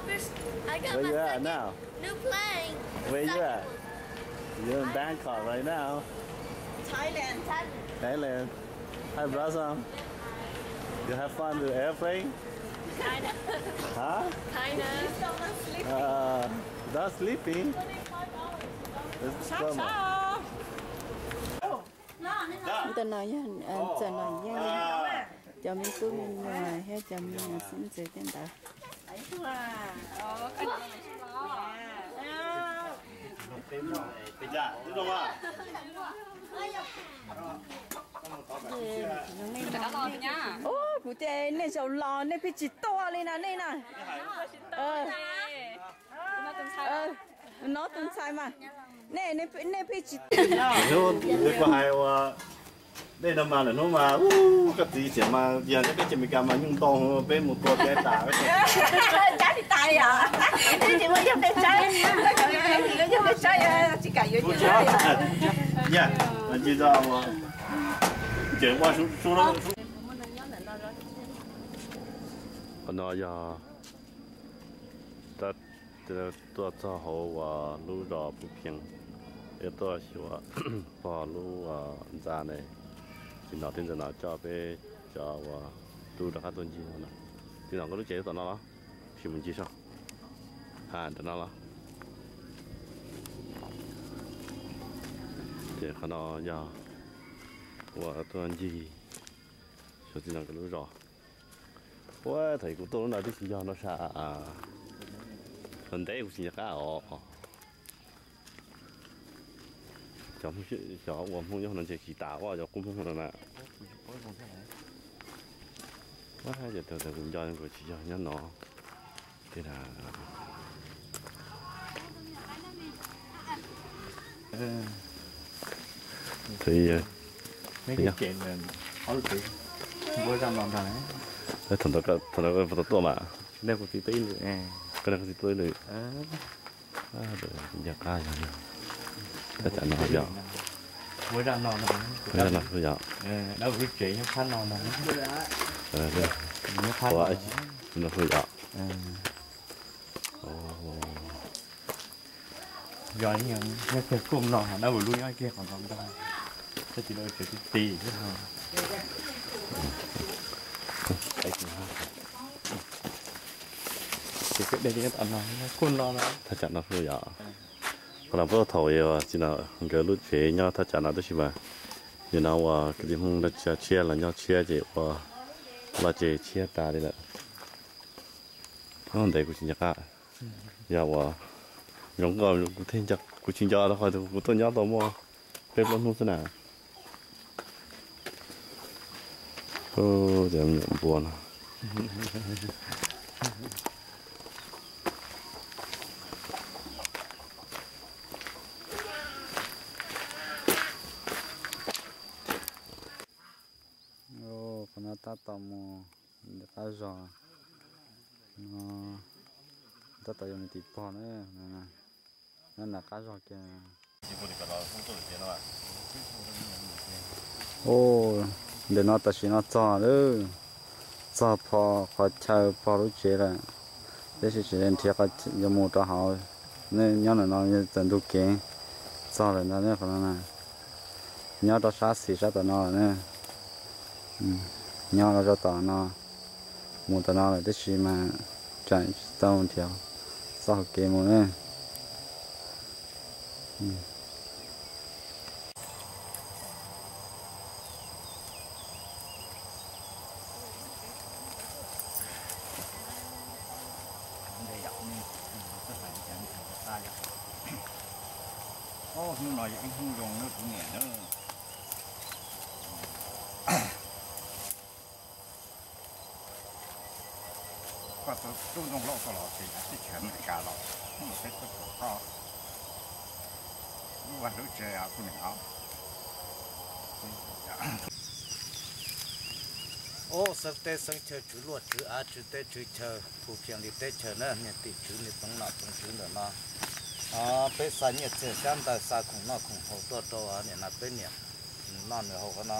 Where you at now? Where you at? You're in Bangkok right now. Thailand. Thailand. Hi, Blossom. You have fun with airplane? Kinda. Huh? Kinda. Uh, not sleeping. It's summer. Ntawm no yog ntxawm Nom Yeej, cov me tub me nyuam thiab cov me nyuam xeeb ntxwv tej ntawd. Ub, kuv ces nej zaum los nej pheej tsis tuaj li na nej na. No tus ntxhais mas, nej pheej tsis tuaj. Hnub kuv hais ua nej no mas lwm hnub mas koj txiv tseem mas yog nyob peb ces Meskas mas nyuj ntoo peb mus tua peb tas. Tsis tas li os, tsis muaj yog peb tsab, yog peb tsab tsis kam yuav nyuj. Yog, tsis tau, ces ua su su. Qhov no yog tuaj txog hauv uas lub zos Phu Phiam, es tuaj xyuas pog lub ntxa ne. Txiv Nom thiab ntxawm Nom coj peb cov uas tub rov qab tuaj ncig no. Txiv Nom, koj lub tsev tom no los? Sim mus ncig saib. Ha, ntawm no los? Ces qhov no yog uas tuaj ncig xyuas Txiv Nom nkawd lub zos. Ua thaum kuv tuaj lub no twb tsis yog no sas, ntev kuv tsis nco qab os. Cov ua Hmoob nyob no ntshe tsis tas ua cov qub Hmoob no na. Ua cas thaum kuv nco kuv tsis yog nyob no. Thaum ntawd koj puas tau tuaj mas? Koj txiv tuaj ib lwm. Nco qab yog thaj tsam no yog, no yog, no yog. Yog nyob kiag kuj no dab vus lub nyob kiag qhov no ntag, tab sis lawv tsev ti ti xwb. Ces dej nyob tom no kuj no no. Thaj tsam no kuj yog, qhov no puab thaum txiv Nom nkawd lub tsev nyob thaj tsam no tab sis mas nim no uas kwv tij Hmoob lawv tshiab los nyob tshiab ces ua loj tsev tshiab tas li lawm. Ntev kuv tsis nco qab. Yog uas zoo nkauj kuv thiaj nco, kuv tsis nco rau qhov kuv tuaj nyob tau muaj peb plaub hnub xwb na. Cov me nyuam npua no. Qhov no tab tom mus qab zog no, tab tom yuav mus tim pog na, nyob nram qab zog kiag. Ntawm no tam sim no txog lawm, txog pog qhov chaw pog lub tsev lawm, tab sis tseem nrhiav qhov yuav mus rau hauv. Nej nyob ntawm no txawm ntug kev txog lawm ntag ne qhov no na. Nyob rau sab xis sab tom no lawm ne. Nyob rau sab tom no, mus tom no lawm tab sis mas tseem tsis tau nrhiav txoj hauv kev mus ne. Hnub no yog ib hnub zoo nawb kuv niam nawb. Koj tub ntoo loj koj los ces teb chaws Amelikas los hnub no peb tuaj pom koj lub vaj lub tsev kuj niam os. Ub, xeeb teb xeeb chaw, tswv luaj tswv av, tswv teb tswv chaw, Phu Phiam li teb chaws na, niag tim tswv niag toov nom toov tswv ntawm no. Peb xa nyiaj txiag xyab ntawv xa khoom noj khoom haus tuaj rau niam no peb niam nws noj nws haus qhov no.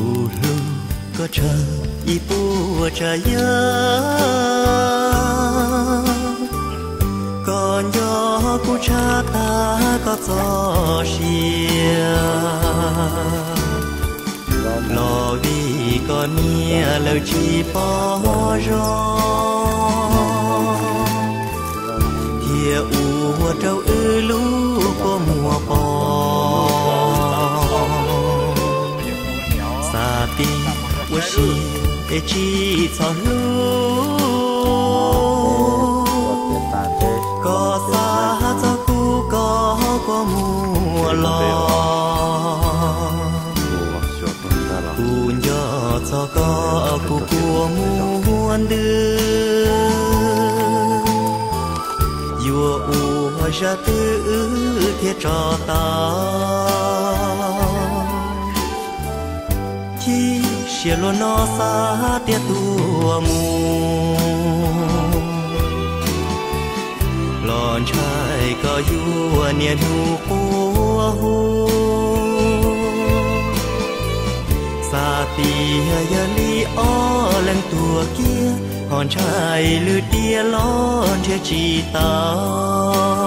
Kuv hlub koj tshaj ib puas tsav yam, koj nco kuv tshaj tag koj txoj sia. Los vim koj niam lawv tsis pom zoo, thiaj ua rau wb lub kua muag poob. Xav tias ua si es tsis txhob hlub, koj xav txog kuv koj kua muag los. Kuv nco txog koj kuv kua muag ntws, yuav ua zaj twg wb thiaj tso tau. Chim siab luag no xav tias tuag mus, los ntshai koj yuav niaj hnub quaj hu. Xav tias yog li ob leeg tuag kiag, ho ntshai lwm tiam los nrhiav tsis tau.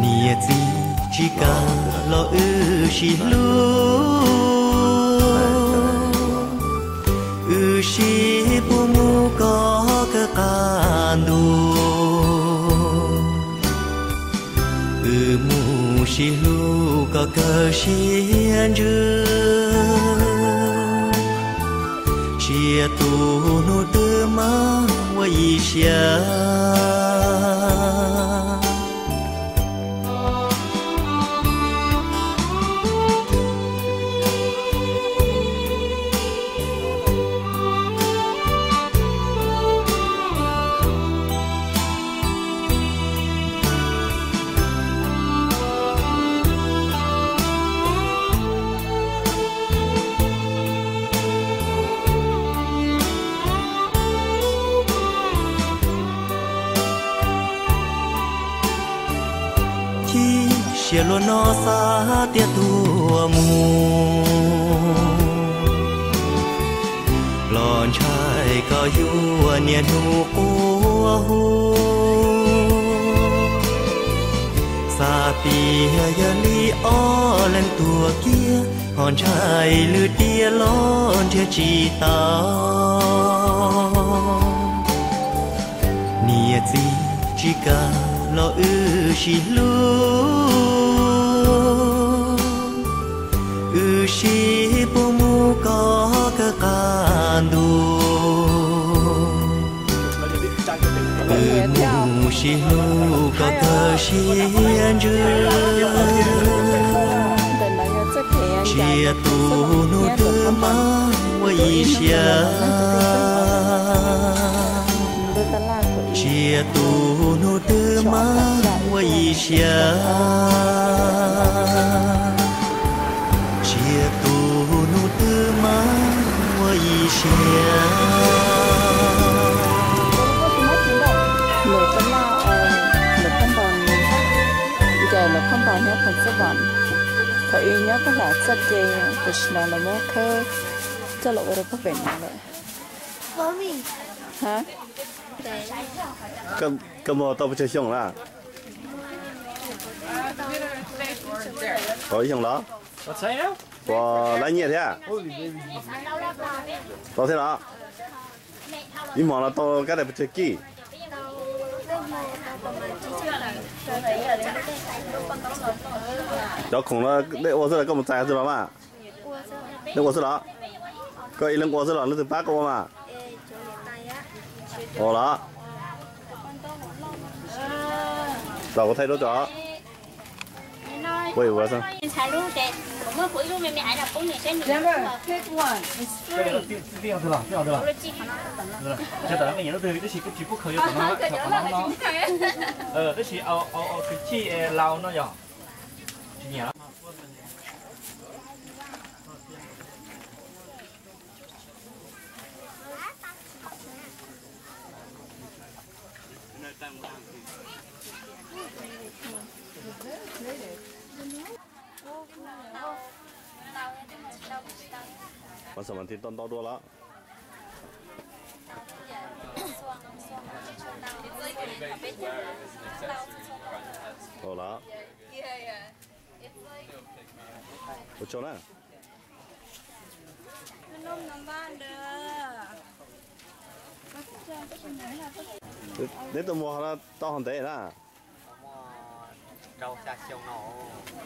Niam txiv tsis kam los wb sib hlub, wb sib puag mus koj kawg qab ntuj. Wb mus sib hlub koj kawg siab ntsws, tsiaj tus hnub twg mas ua ib siab. Chim siab luag no xav tias tuag mus, los ntshai koj yuav niaj hnub quaj hu. Xav tias yog li ob leeg tuag kiag, ho ntshai lwm tiam los nrhiav tsis tau. Niam txiv tsis kam los wb sib hlub, wb sib puag mus koj kawg qab ntuj. Wb mus sib hlub koj kawg siab ntsws, tsiaj tus hnub twg mas ua ib siab. Tsiaj tus hnub twg mas ua ib siab. Tsiaj tus hnub twg mas ua ib siab. Lawv pab laj, lawv pab ntaus, ncaim lawv pab ntaus nyob Phoos Xab Vam, thaum ub nyob pab hlam txoj kev, tam sim no lawv muab khawb coj los ua rau pab pem no lawm. Ha? Koj mus tau pes tsawg xyoo lawm? Tau ib xyoos los? Puas lab nyiaj thiab? Tau thiab los? Ib hmo no tau kab tes pes tsawg kij? Cov khoom no dej ua xwb los koj mus txais xwb los mas? Dej ua xwb los? Koj ib leeg ua xwb los leej twg pab koj ua mas? Ua los? Los kuv thaij duab tso. Tab sis au au kwv tij laus no yog tsis nyiam. Mas xam mas thiaj tau ntau dua los? Ua los? Ua tsaug na. Neb tus muam ho tau hov ntev na?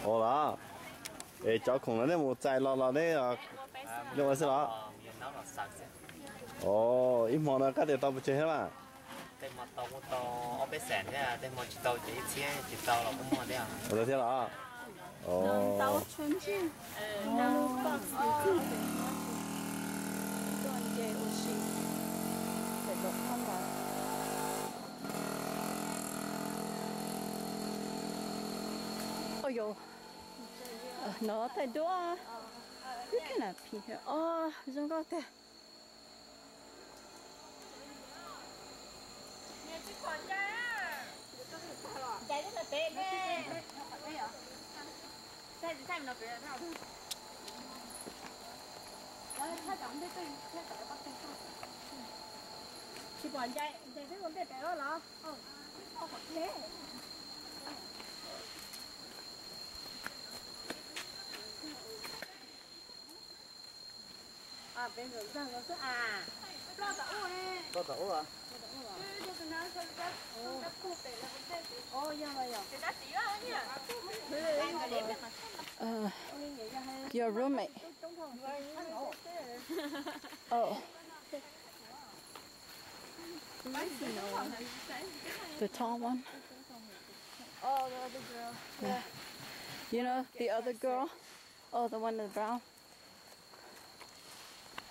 Ua los? Es cov khoom no nej mus txais los los neb ua xwb los? Ib hmo no kab tes tau pes tsawg thiab mas? Tej hmo tau kuj tau ob peb xees thiab, tej hmo tsis tau ces ib txhiab tsis tau los kuj muaj thiab. Ua thiab los? Ua yog no thaij duab, you cannot pee here. Os, zoo nkauj tiag. Tsis pom ncai, ncai twb ua ntej pem los los. Peb ntawm ntag los xwb as. Ploj tom ub. Yog los yog. Uh, your roommate. Oh. The tall one. Oh, the other girl. Yeah. You know the other girl? Oh, the one in the brown.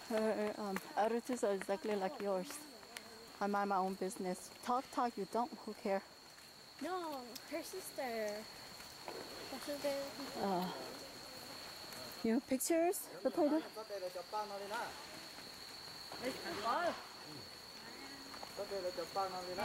Her um, attitudes are exactly like yours. I mind my own business. Talk, talk, you don't. Who care? No, her sister. What's her name? Uh, you know pictures? Txoj kev lawv cov paj no li na.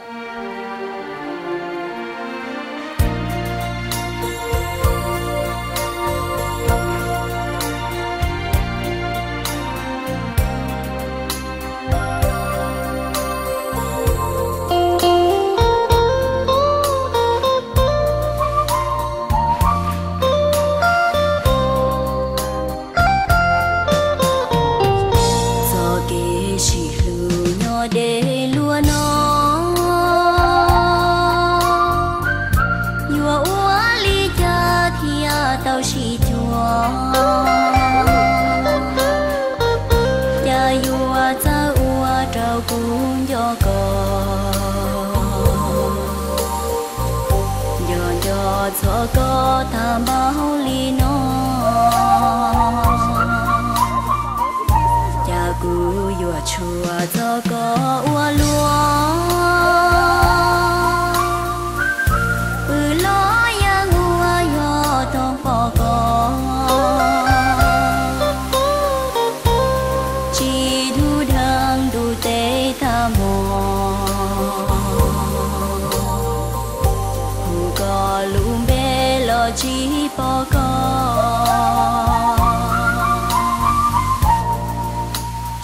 Txoj kev sib hlub nyob deb luaj no, yuav ua li cas thiaj tau sib cuag? Cas yuav txawj ua rau kuv nco koj, nco nco txog koj tag npaum li no. Cas kuv yuav tshuav txog koj ua luaj, pw los yeej ua yog toog pom koj, tsis dhub dheev ntuj teb tag hmo. Hu koj lub npe los tsis pom koj,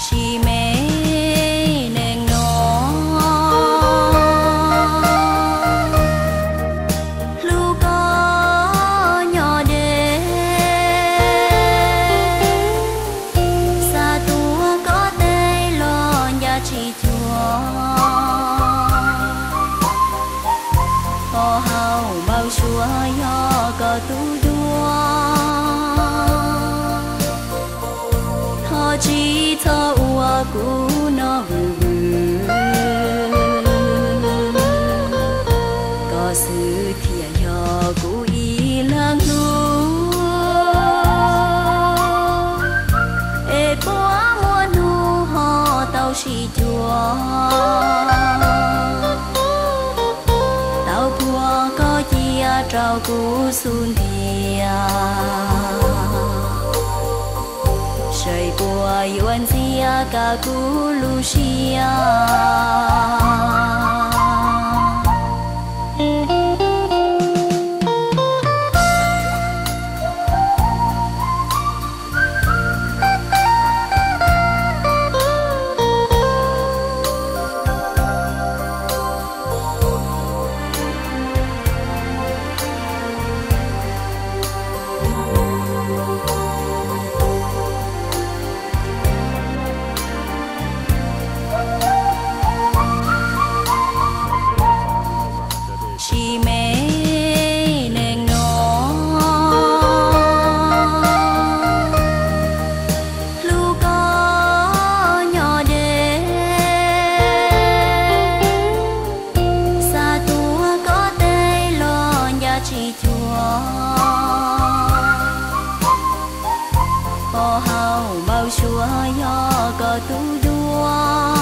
sim me neej no. Hlub koj nyob deb, xav tuav koj tes los ncaj tsis cuag. Kuv no vwm vwm, koj xwb thiaj yog kuv ib leeg hlub. Es puas muaj hnub ho tau sib cuag, tau puag koj cia rau kuv xub ntiag. Saib puas yuav ntxias koj kuv lub siab. Tsis me neeg no, hlub koj nyob deb, xa tuaj koj tej los ncaj tsis cuag. Pov haum npaum suav yog koj tus duab,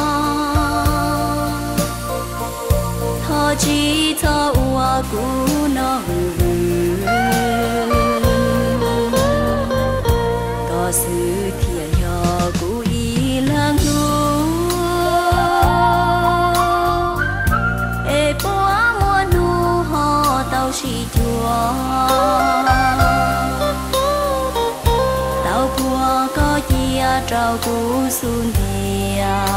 thov tsis txhob ua kuv no vwm vwm. Koj xwb thiaj yog kuv ib leeg hlub. Es puas muaj hnub ho tau sib cuag, tau puag koj cia rau kuv xub ntiag.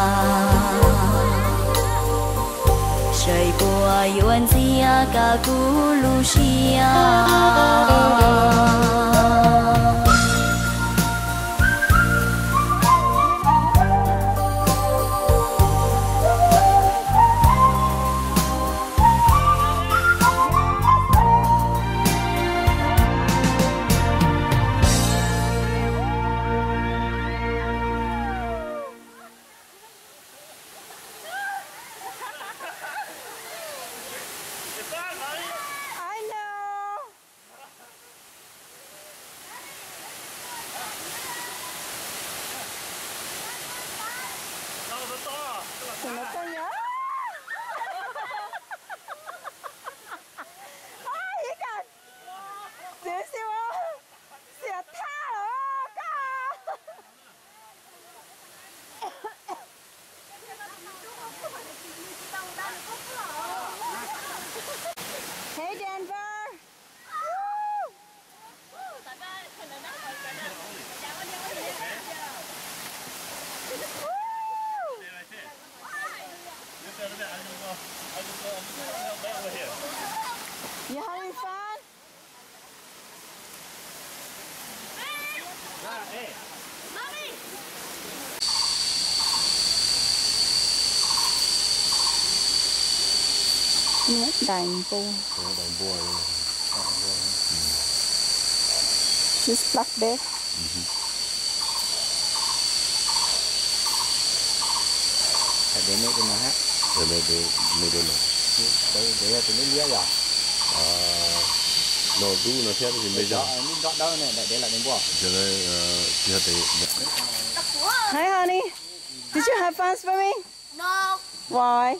Saib puas yuav ntxias koj kuv lub siab. I know. Xiav thaj los koj. Hey, Denver. You having fun? Neb dais npua. Just plug this. Hais dej mej dej no hab. Dej mej dej no. Dej yog tus liab liab yog. No dub no thiab tab sis mej yog. Neb nrog dawb ne, daim dev lam dev npua. Hi, honey. Did you have fun swimming? No. Why?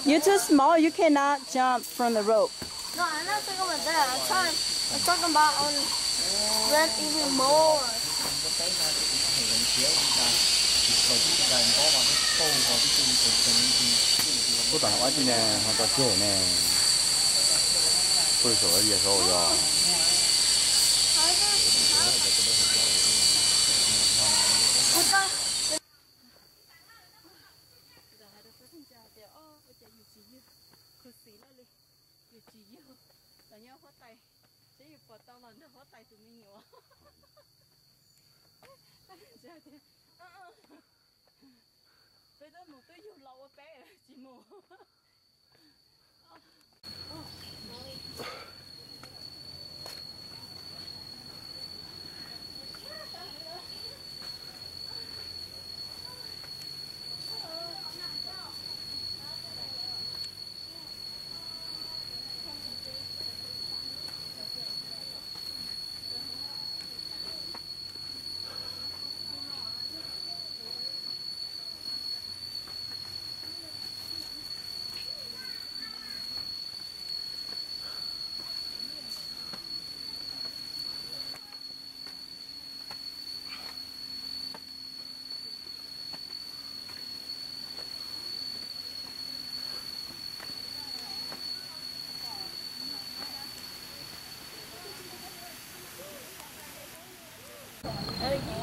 You too small. You cannot jump from the rope. No, I'm not talking about that. I'm talking, I'm talking about on rent even more. Kuv tam ua tsi ne, ho tso ceg ne. Kuv saum yog saum yog. Nkawd hais rau peb tug ntsa tias, o, ua cas yus tsis yug khuv xim loj li, yus tsis yug los nyob huab tais, seb yus puas tau los nrog huab tais tus me nyuam. Peb ntsa tias, peb twb mus twb yug los ua peb tsis mus.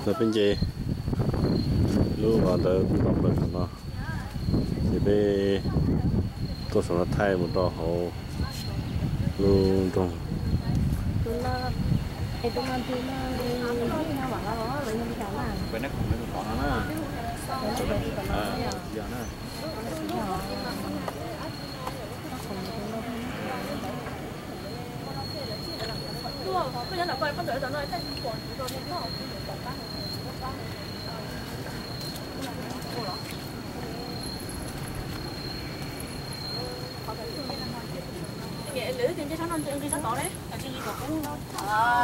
Peb nce lub ntawd tau plaws saum no, ces peb tuaj saum no thaij mus rau hauv lub nroog.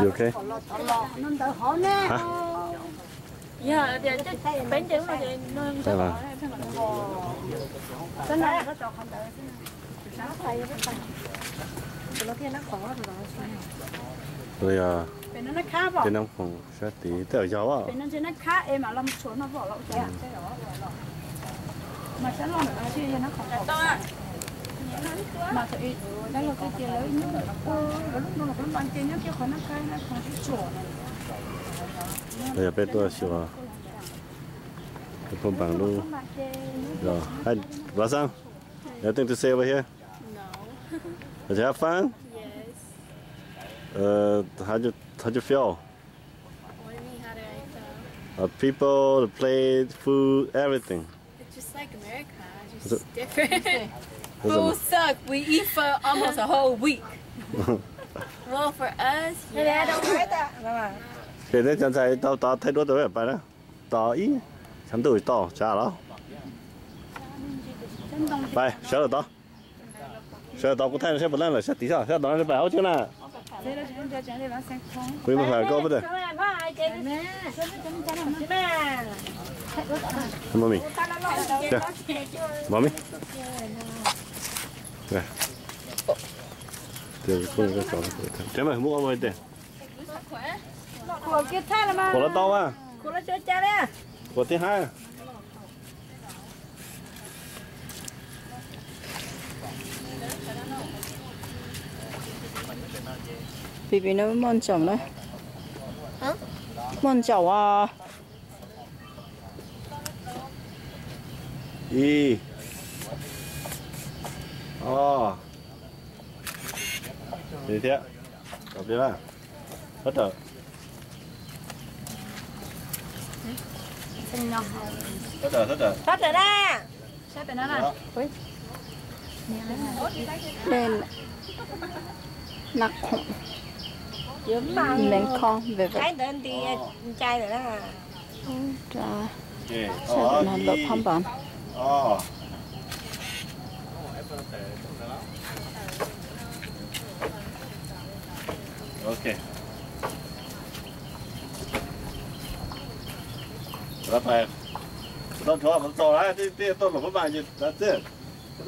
You okay? Hả? Sao mà? Rồi à, cái nấm hồng sá tí, tao giàu á. Rồi giờ peb tuaj xyuas phone bằng lub. Rồi, hey, Blossom, anything to say over here? No. Did you have fun? Yes. Uh, how you, how you feel? What do you mean, how did I feel? Uh, people, the place, food, everything. It's just like America, just different. People suck. We eat for almost a whole week. Well, for us, yeah. Ces neb cov ntxhais tau tov thaij duab rau peb pais na. Tos ib xyoo ntuj tau tsav los. Pais sawv los tov. Sawv los tov kuv thaij no saib puas leej lawm sab tid, sab tod no pais hauv tsev na. Peb mus pais koj pab tawm. Mami. Mami. Khuam los tau mas. Khuam thiab hab. Pim pim no muaj ntsaum na. Muaj ntsaum os. Ib, ob, li thiab. Thov rawm. Thov rawm, thov rawm. Thov rawm na. Ua, nag khoom, mev khoom, ve ve. Sab tim no lawm phab npas. Ok. Tau, tau, tau, tau, tau, tau, tau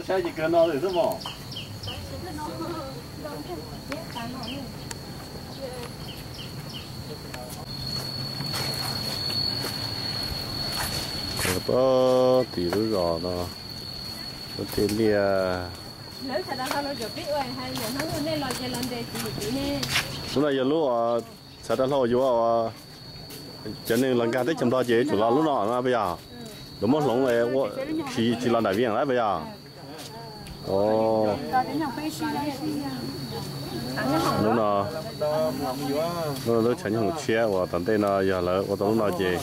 saib ces kawg no lawm xwb mog. Pab tim lub zos no, lub tej liaj. Lub no yog lub, txhav rau hlau yuav cov neeg los nkag teb chaws Nplog ces yuav tsum los lub no na puas yog? Lawv muab hloov, tsis los nram Vias lawm puas yog? Lub no, lub no lub tshav nyooj hoom tshiab uas tom ntej no yog lawv ua tau lub no ces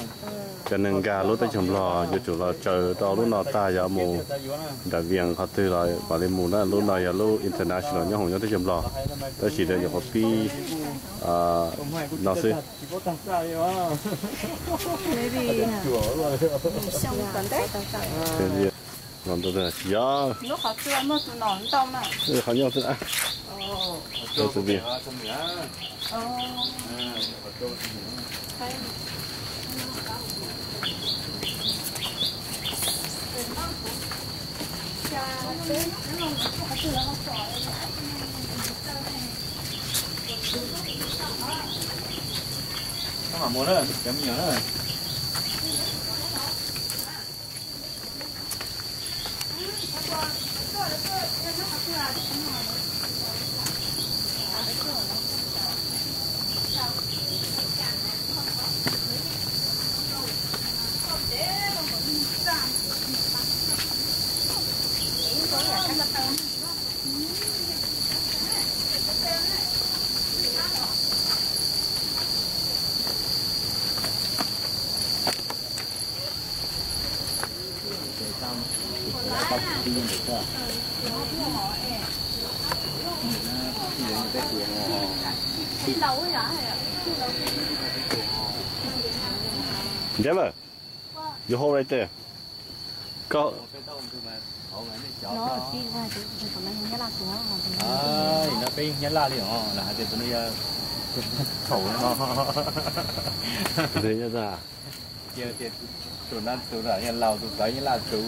cov neeg nkag lub teb chaws Nplog yuav tsum los tsaws rau lub no tag yog mus nram Vias qhov twg los mam li mus na. Lub no yog lub international nyooj hoom nyob teb chaws Nplog, tab sis lawv nyuam qhuav pib no xwb. Tsis yog, qhov nyuj xwb na. Koj mam mus na, cov me nyuam na. Dad, you hold right there. Koj no peb Nyab Laj li os, lam hais tias tus no yog thaum no. Tus Nyab Laj, tus tawv Nyab Laj, tus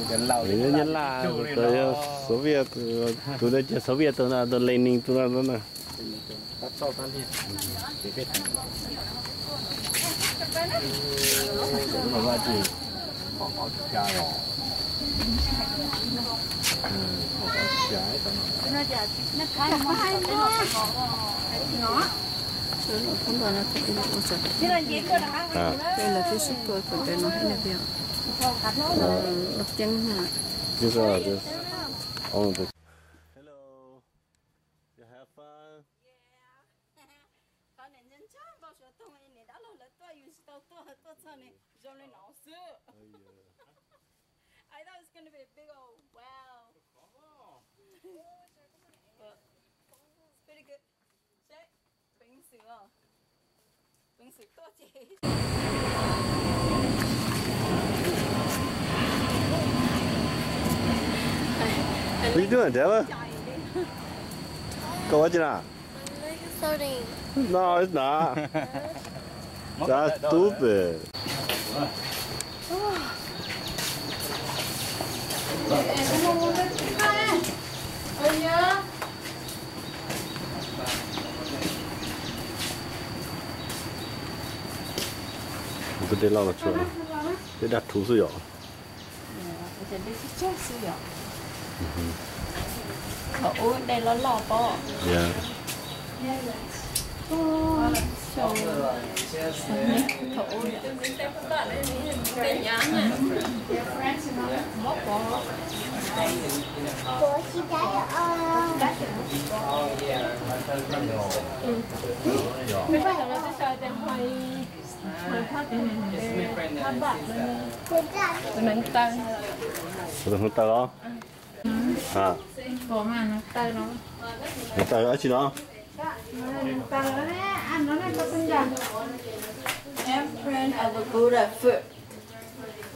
tawv Soviet, tus no ces Soviet tus no, tus Lenin tus no na. Hello, you have fun? Qhov niam ntshai ntshai npau suav toog, niam dab laug lawv tuaj yus tsis tau tuaj, tuaj txog niam zoo li no xwb. I thought it's gonna be a big old wow. But it's pretty good. Seb, peev xwm os. Peev xwm tuaj ces What you doing, Della? Koj ua dab tsi na? Making something. No, it's not. That's stupid. Kuv tej loj los tsuas, tej daj rhuv xwb yom. Thaum ub dej loj loj pob. Thaum ub dej nyab mob pov. Tus neev taw. Tus neev taw los? Neev taw dab tsi no? Imprint of a Buddha foot.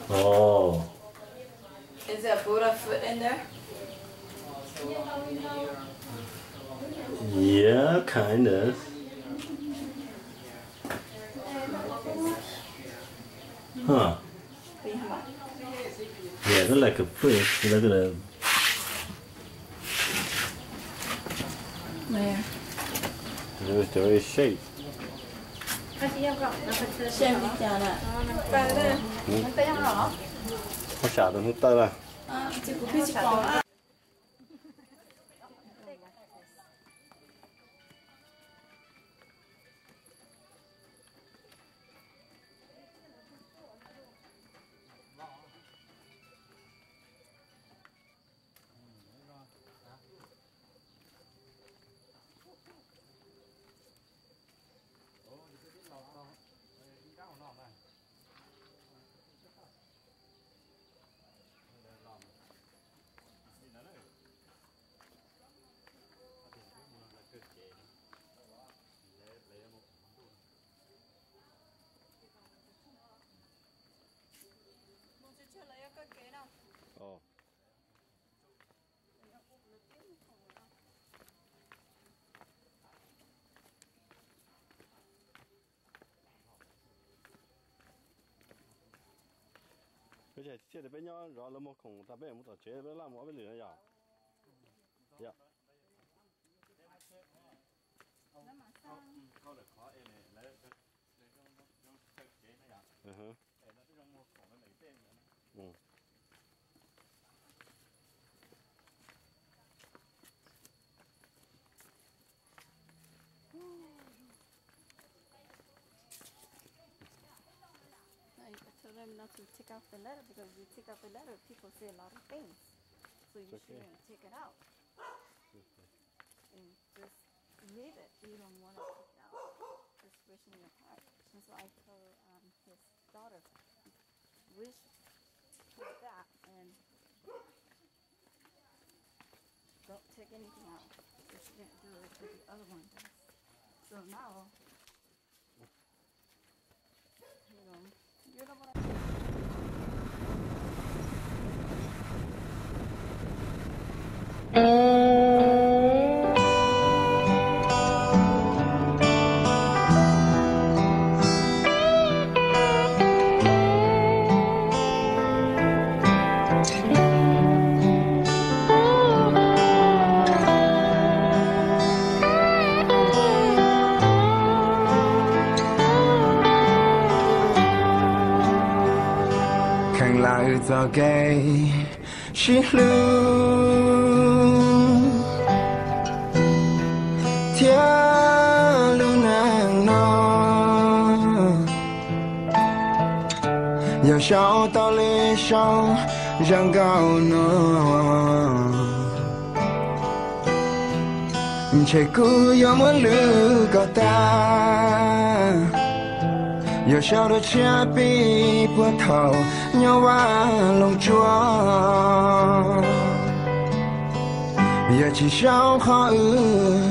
Oh. Is a Buddha foot in there? Yeah, kind of. Huh. Yeah, look like a foot. Look at the, the shape. Shape li cas na? Koj xav tus neev taw na. Peb tsis tias peb nyob zov lawv muag khoom tas peb mus tom tsev peb laj mus ob peb lwm no yom. Yom. No, you could tell them not to take out the letter because if you take out the letter, people say a lot of things. So you shouldn't take it out. And just leave it. You don't want to take it out. Just wish in your heart. That's what I told um, his daughter. Wish for that and don't take anything out. But she didn't do it for the other one. Kheev lawv txoj kev sib hlub thiab lub neej no, yog sau tau li sau zaj nkauj no, ntshe kuv yuav muab lwm kom tag. Yog sau dua tshiab pib puag thaum nyob Vaj Loog Tsuas, yog tsis sau qhov wb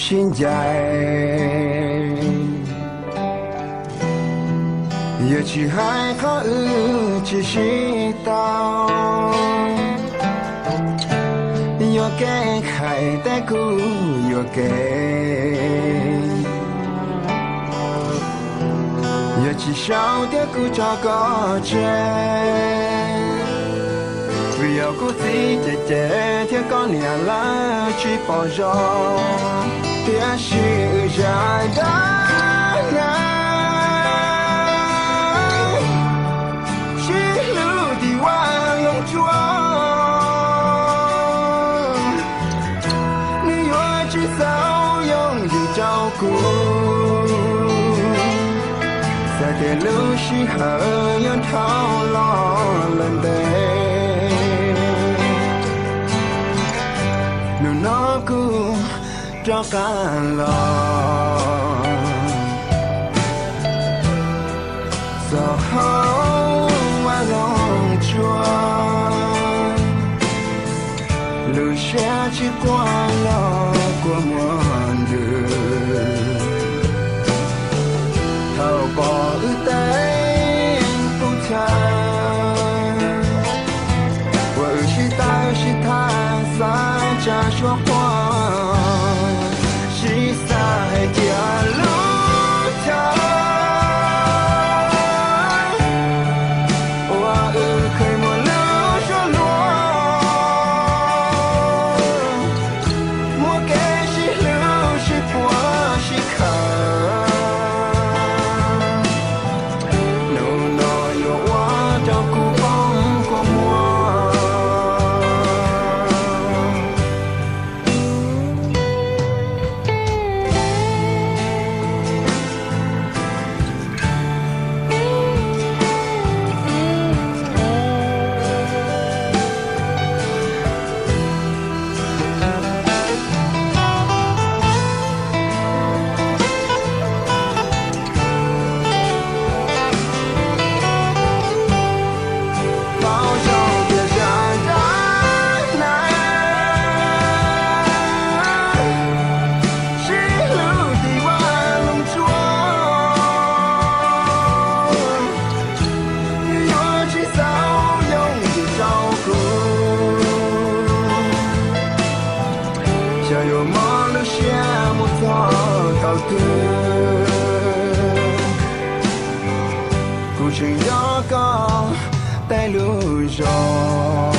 sib ncaim, yog tsis hais qhov wb tsis sib tau, yuam kev hais tias kuv yuam kev. Yog tsis sau thiab kuv tso koj tseg, vim yog kuv txiv cem cem thiab koj niam lawv tsis pom zoo, tiam sis wb zaj dab neeg sib hlub tim Vaj Loog Tsuas, nws yuav tsis txaus yooj yim rau kuv, txawm tias lub sij hawm yuav dhau los lawm ntev. Hnub no kuv rov qab los txog hauv Vaj Loog Tsuas, lub siab tsis quaj los kua muag ntws. Thaum pom wb teeb pub chaw, uas wb sib tawm sib tham xav tsa suab quaj, sib xav hais tias lub chaw uas wb kheev muaj lub suab luag, muaj kev sib hlub sib puag sib khawm, hnub no yuav ua rau kuv poob kua muag. Paub zoo tias zaj dab neeg sib hlub tim Vaj Loog Tsuas, nws yuav tsis txaus yooj yim rau kuv, xyov yuav mob lub siab mus txog thaum twg. Kuv tseem nco koj tej lus zoo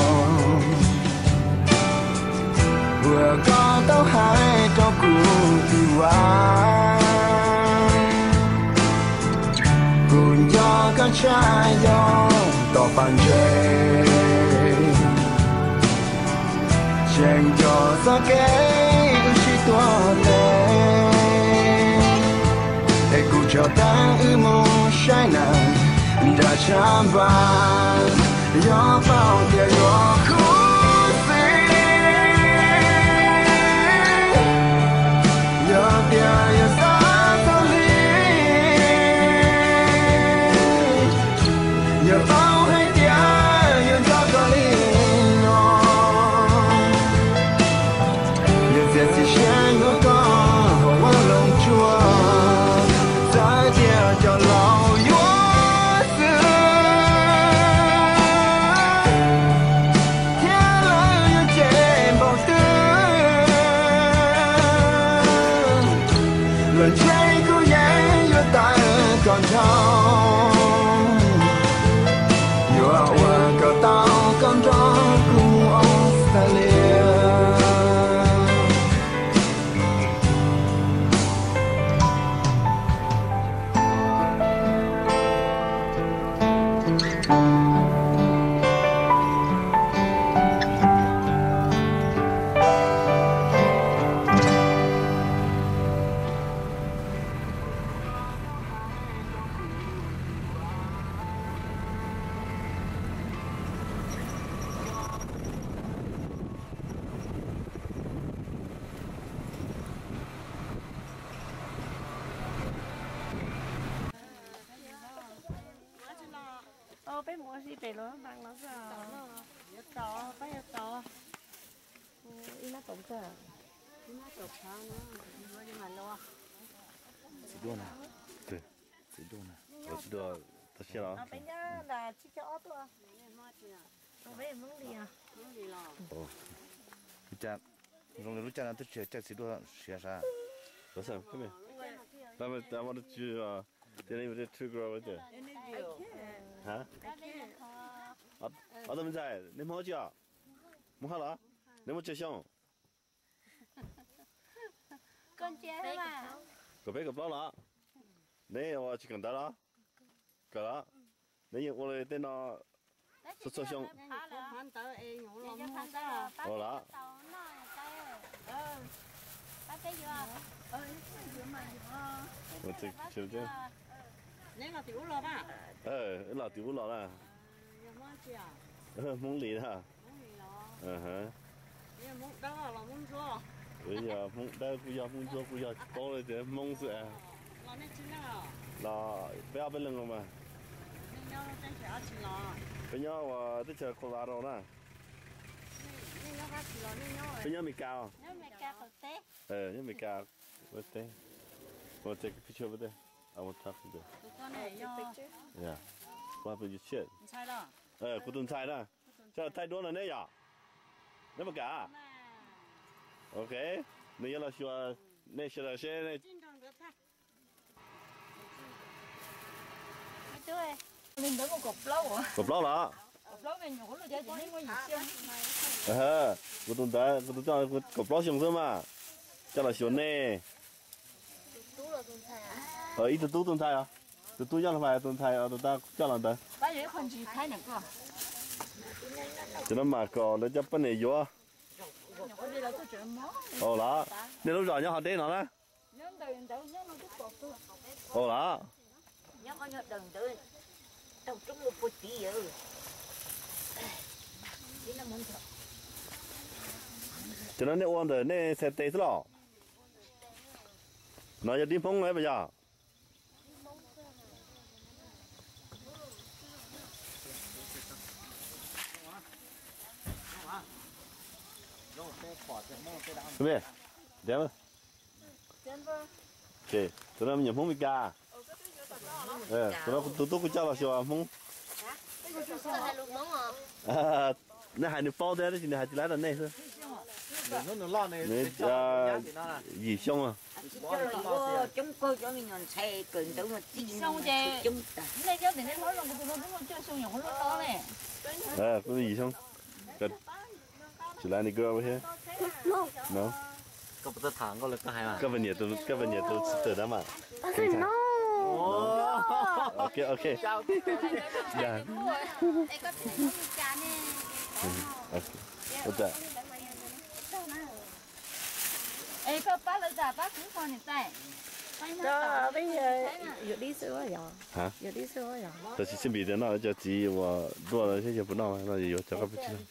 uas koj tau hais rau kuv tim Vaj. Kuv nco koj tshaj yog tom pas ntses, tseem nco txoj kev wb sib tuav tes, es kuv tso teeb wb mus saib neeg nram sab npab, yog paub tias yuav khuv xim, yog tias yuav xav txog li, yog paub hais tias yuav nco koj li no, yog txiav txim siab yuav koj hauv Vaj Loog Tsuas. Ntshe kuv yeej yuav tawm koj nrho, yuav ua kom tau koj nrog kuv mus Australia. Peb mus ua si pem los mas los xwb. Yuav tau, pab yuav tau. Ib nab tau kawg. Txiv duaj na. Txiv duaj na. Txiv duaj tau siab los? Peb nyob nram tsib caug ob tuaj. Peb Hmoob Lis. Zoo li lub caij no twb tsis caij txiv duaj siav sav. Tsis, tias li two girl right there. Ob tug me ntxhais, nej Hmoob tsi os? Hmoob Haj los? Nej muaj tsawg xyoo? Kaum peb kaum plaub los? Neb ua tsis kawm ntawv los? Kawm los? Neb yeej ua li tej no txhua txhua xyoo. Ua los? Neb los tim ub los? Wb los tim ub los na. Hmoob Lis na. Kuv yog Hmoob Dawb, kuj yog Hmoob Ntsuab, kuj yog tsis paub li tias Hmoob xwb. Los peb ob peb leeg no mas. Peb nyob ua teb chaws Colorado na. Peb nyob Amelikas os. Nyob Amelikas ua teb. Ua teb. Ua teb, picture ua teb. I want to talk to you. Yeah. What happened to your shit? Kuv tus ntxhais na. Sab thaij duab no neb yom? Neb puas kam? Ok. Nws yuav los xyuas nej sawv daws seb. Kaum plaub los? Kuv tus ntawd, kuv tus kaum plaub xyoo xwb mas. Coj los xyuas nej. Ib tug tub tus ntxhais os. Tus tub coj los mas tus ntxhais tus tau coj los ntawd. Cov no mas kom lawv cov poj niam yuav. Ua los, nej lub zos nyob ho deb no na. Ua los. Cov no nej ua ntawm nej txhais tes xwb los? No yog dib Hmoob los puas yog? Tus no me nyuam Hmoob Mes Kas. Tus no tus tub kuv coj los xyuas Hmoob. Nej hais nws paub thiab tab sis nws hais tsis laib rau nej xwb. Yim xyoo. Yim xyoo. Tsis laib nws koj thiab. Koj pab niam tus, koj pab niam tus sister na mas. Ok, ok. Tab sis xib npis tias noj cov txiv uas duaj no seb yog puas noj no yuav cov koj pab tsis noj.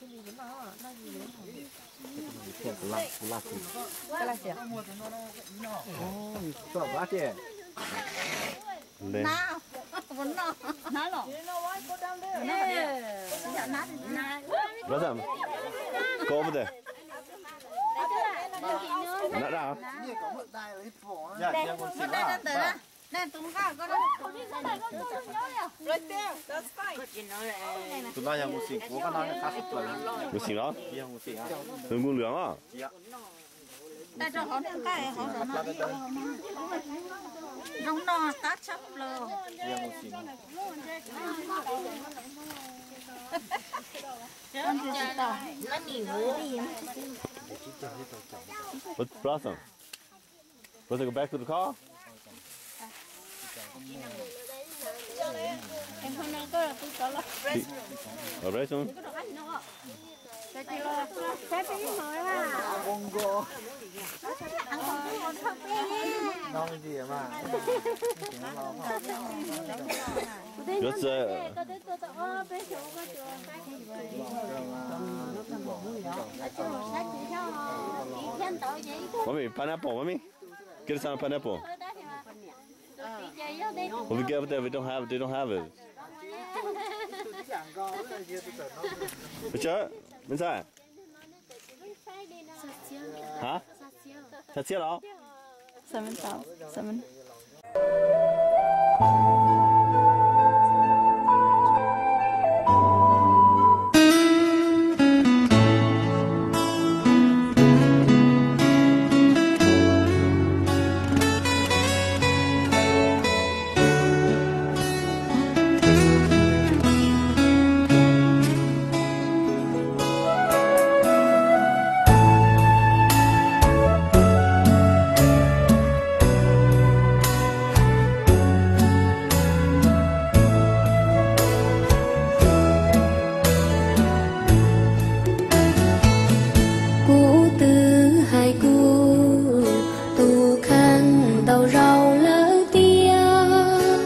Koj pab na daj. Tus no yog mus xim kuv, koj no yog qab sib plaws. Mus xim los? Yog mus xim. Tus nkuj lwam os. Tag rau hauv nqaij hauv zos no, zoo no qab tshaj plaws. What blossom? Was it go back to the car? He- oh, raisin? Yuav txawm. Mommy, pineapple, mommy. Get us some pineapple. Well, we get up there, we don't have it, they don't have it. What's up? What's that? Hả? Xav xiab los? Kuv twb hais kuv tus kheej ntau zaus lawm tias,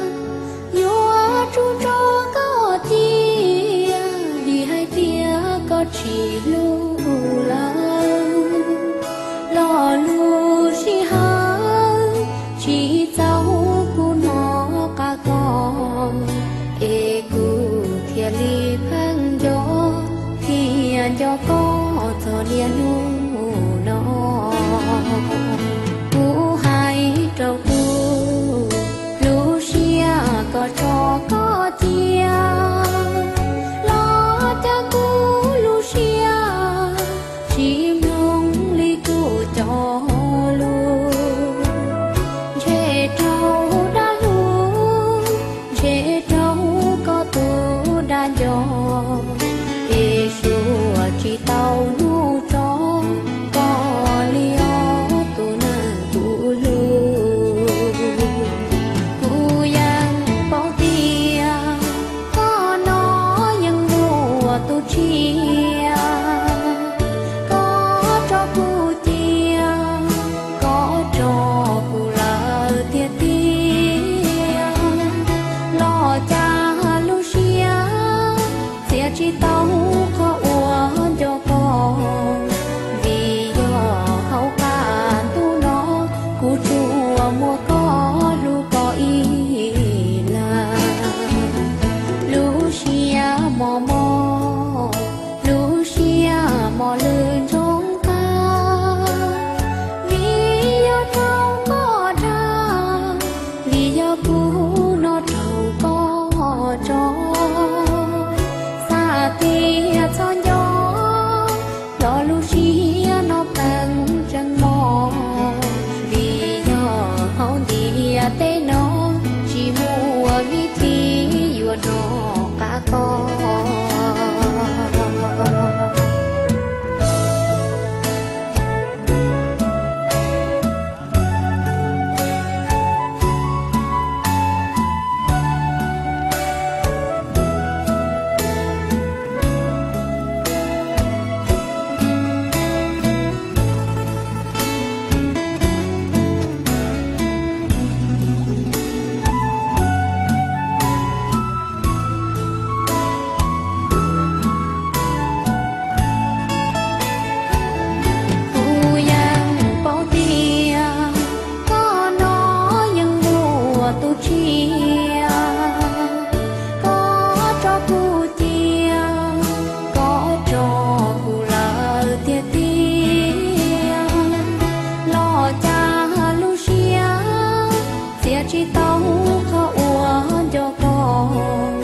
yuav tsum tso koj cia, vim hais tias koj tsis hlub lawm. Lo lus sij hawm tsis txaus kuv hnov qab koj, es kuv thiaj li pheej nco thiab nco koj txog niaj hnub no. Kuv hais rau kuv lub siab kom tso koj cia, los cas kuv lub siab tsis mloog li kuv cov lus. Ntshe raug dab lub, ntshe raug koj tus dab ncauj, es suav tsis tau hnub tso koj li os tus neeg kuv hlub. Kuv yeej paub tias koj no yeej muaj tus tshiab, koj tso kuv cia, koj tso kuv lawm tiag tiag. Los cas lub siab txiav tsis tau qhov uas nco koj, vim yog hauv qab ntuj no kuv tsuas muaj koj hlub koj ib leeg. Lub siab mos mos, lub siab mos lwj ntsoov qab, vim yog raug koj dag, vim yog kuv no raug koj tso. Xav tias txhob nco, los lub siab no pheej tseem mos, vim yog hauv ntiaj teb no tsis muaj vib thib yuav hnov qab koj. Kuv yeej paub tias koj no yeej muaj tus tshiab, koj tso kuv cia, koj tso kuv lawm tiag tiag. Los cas lub siab txiav tsis tau qhov uas nco koj,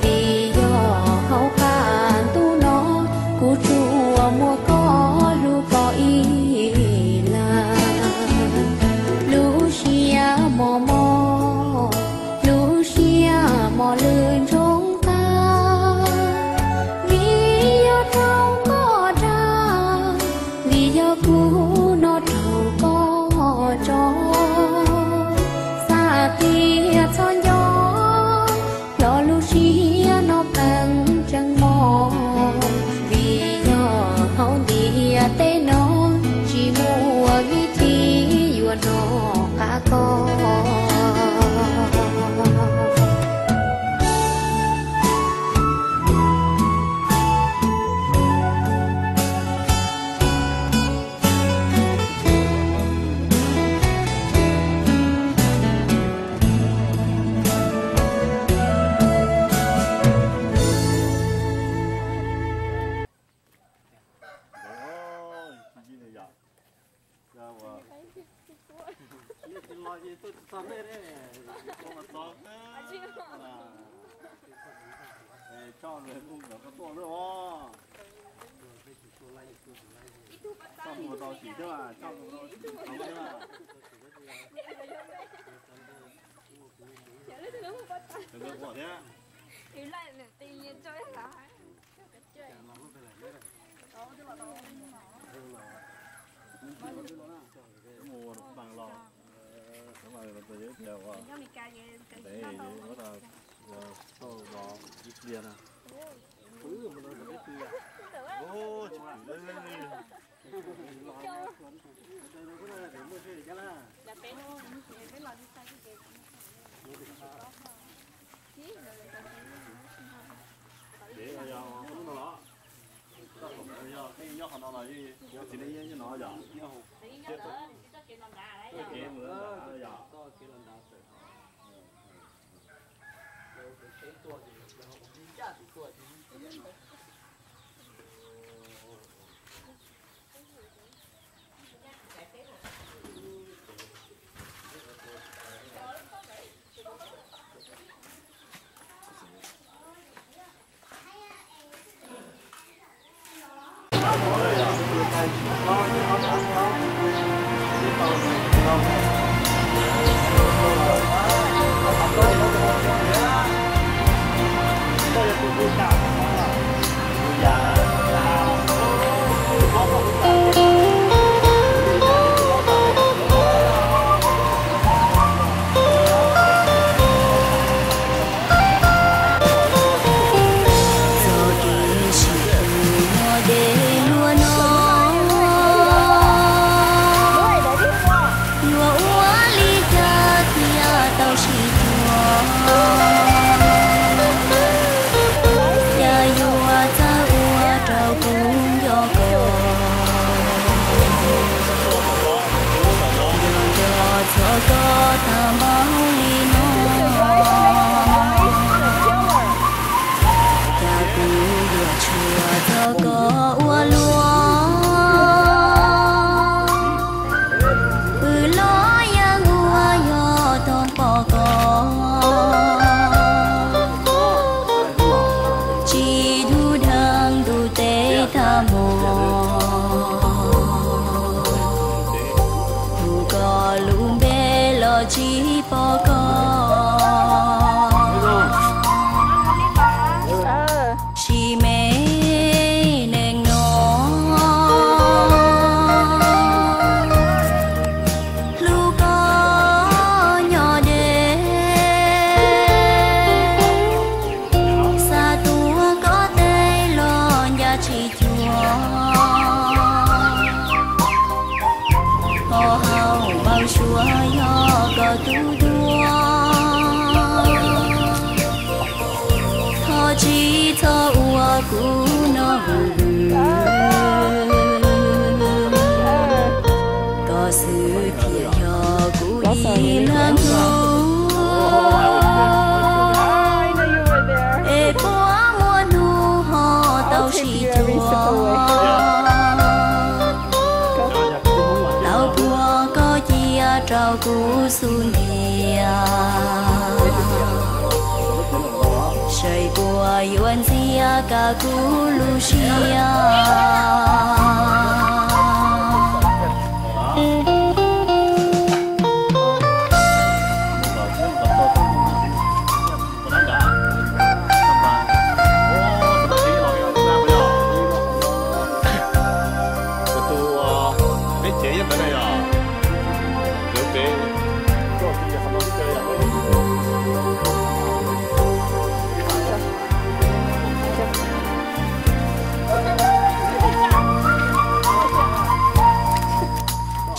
vim yog hauv qab ntuj no kuv tsuas muaj koj hlub koj ib leeg. Txog nej, txog nej, txog nej, txog nej, txog mus tau tsis thiab, txog mus tau tsis thiab. Mus ua paj los, ua, ua tau ib pliag na. Tsis pom li. Ces yog hnub no los, yog nyob qhov no los yog txiv neej nyob no yom? Txoj kev mus yom? Txoj kev sib hlub luaj deb luaj no, yuav ua li cas thiaj tau sib cuag? Cas yuav txawj ua rau kuv nco koj. Nco nco txog koj tag npaum li no, cas kuv yuav tshua txog koj ua luaj. Pw los yeej ua yog toog pom koj, tsis dub dheev ntuj teb tag hmo. Hu koj lub npe los tsis pom koj, sim me neej no. Hlub koj nyob deb, xav tuav koj tes los nco tsis cuag. Ho hauv npawb suab yog koj tus duab, thov tsis txhob ua kuv noj hwm. Koj xwb thiaj yog kuv ib leeg tug, es puas muaj hnub ho tau sib cuag. Tau puag koj cia rau kuv xub ntiag, saib puas yuav ntxias koj kuv lub siab.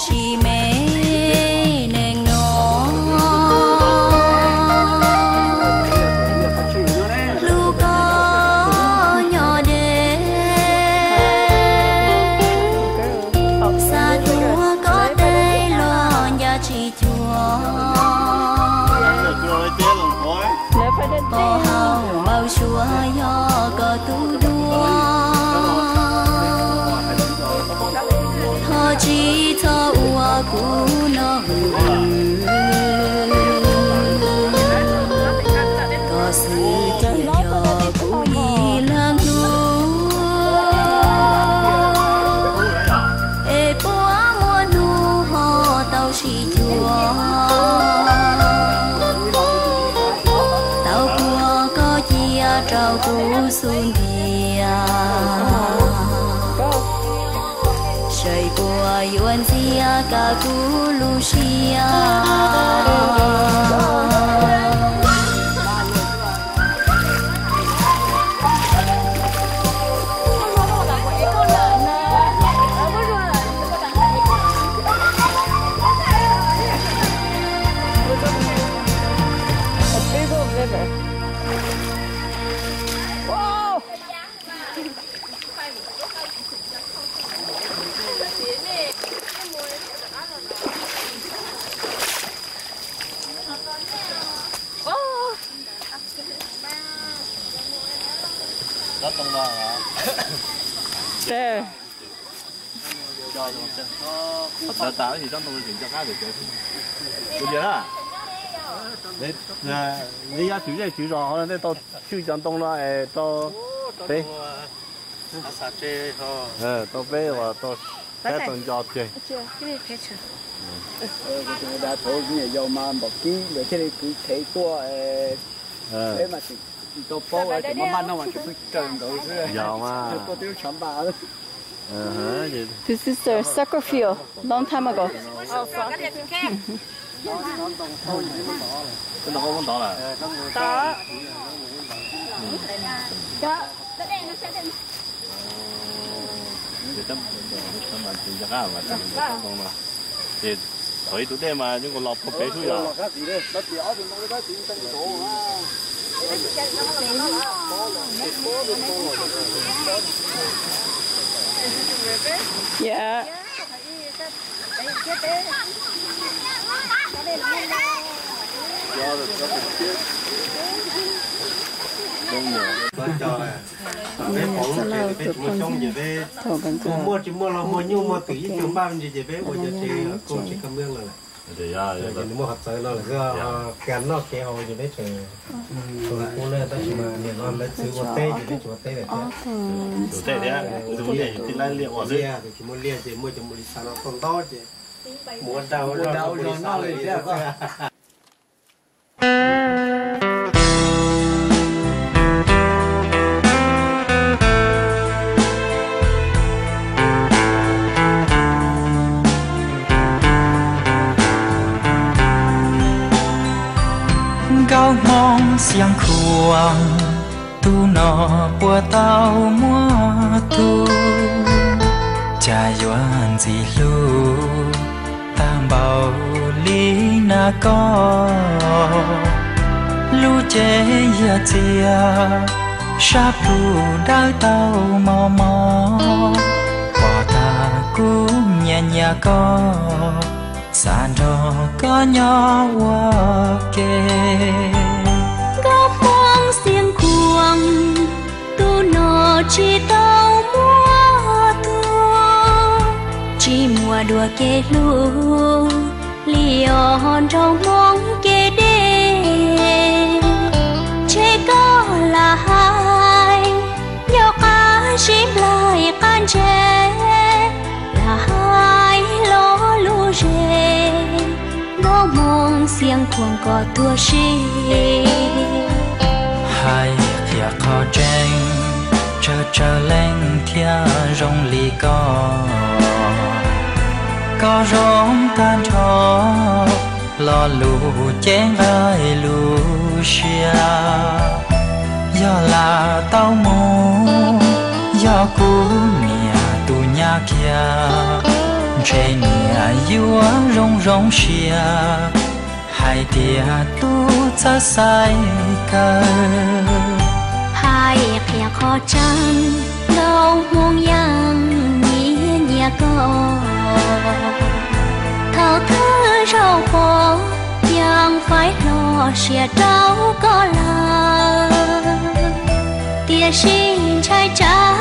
Sim me neej no, hlub koj nyob deb, xav tuav koj tes los nco tsis cuag. Ho hauv npawb suab yog koj tus duab, thov tsis txhob ua kuv noj hwm. Kuv lub siab. Neb yob tswv zej tswv zos ho nej tau tswj cov ntoo no es rau peb, rau peb uas tau saib tau nco tseg. Kuv tus dav thaum me nyuam yaus mas npaum kib ntawd thiaj li kwv thev tuaj, peb mas tsis tau paub, tseem maj maj noj mas tseem pheej raws nkaus xwb, yog mas tuaj twb tshav npaj. His sister sacrificed long time ago. Ces thaum ib tug dej mas yeej los puag pem xwb yog. Yeah. Peb pom lub tsev peb tsis muaj coob ces peb muaj tsis muaj los muaj nyuj muaj twm ib tug npaj me ntsis ces peb ua cov tsev kuj tsis kab mab lawm. Ces nws muaj qhov txawv no lawm xwb, kev noj kev haus ces peb tseem ua ub na, tab sis mas nim no lawv txwv ua teb ces peb tsis ua teb lawm thiab. Tsis ua teb thiab, tsis muaj liaj ces muaj cov mus li xav no tuaj ntaub ces mus ua dag ua zog mus li xav lawm thiab. Nkauj Hmoob Xia Khuam, tus no puas tau muaj tug, cas yuav ntxim hlub tag npaum li na koj. Lub cev yaj txiag sab plhu dawb tau mos mos, pom tag kuv nyiam nyiam koj, xav nrog koj nyob ua ke. Nkauj Hmoob Xia Khuam, tus no tsis tau muaj tug, tsis muaj dua kev hlub li os nraug Hmoob kev deb. Ntshe koj lam hais nyob qab zib nplaig qab ntse, lam hais lo lus ze, nkauj Hmoob Xia Khuam koj tuag si. Hais qhia qhov tseeb, tsawg tsawg leej thiaj zoo li koj. Koj zoo tag nrho lo lus cev nqaij lus siab. Yog lam tau mus, yog kuv niam tus nyab khiav, ntshe niam yuav zoo zoo siab, hais tias tub txawj xaiv kawg. Hais qhia qhov tseeb, nkauj Hmoob yeej nyiam nyiam koj. Thaum twg zaum pom yeej faib hlo siab rau koj lawm. Tiam sis ntshai tsam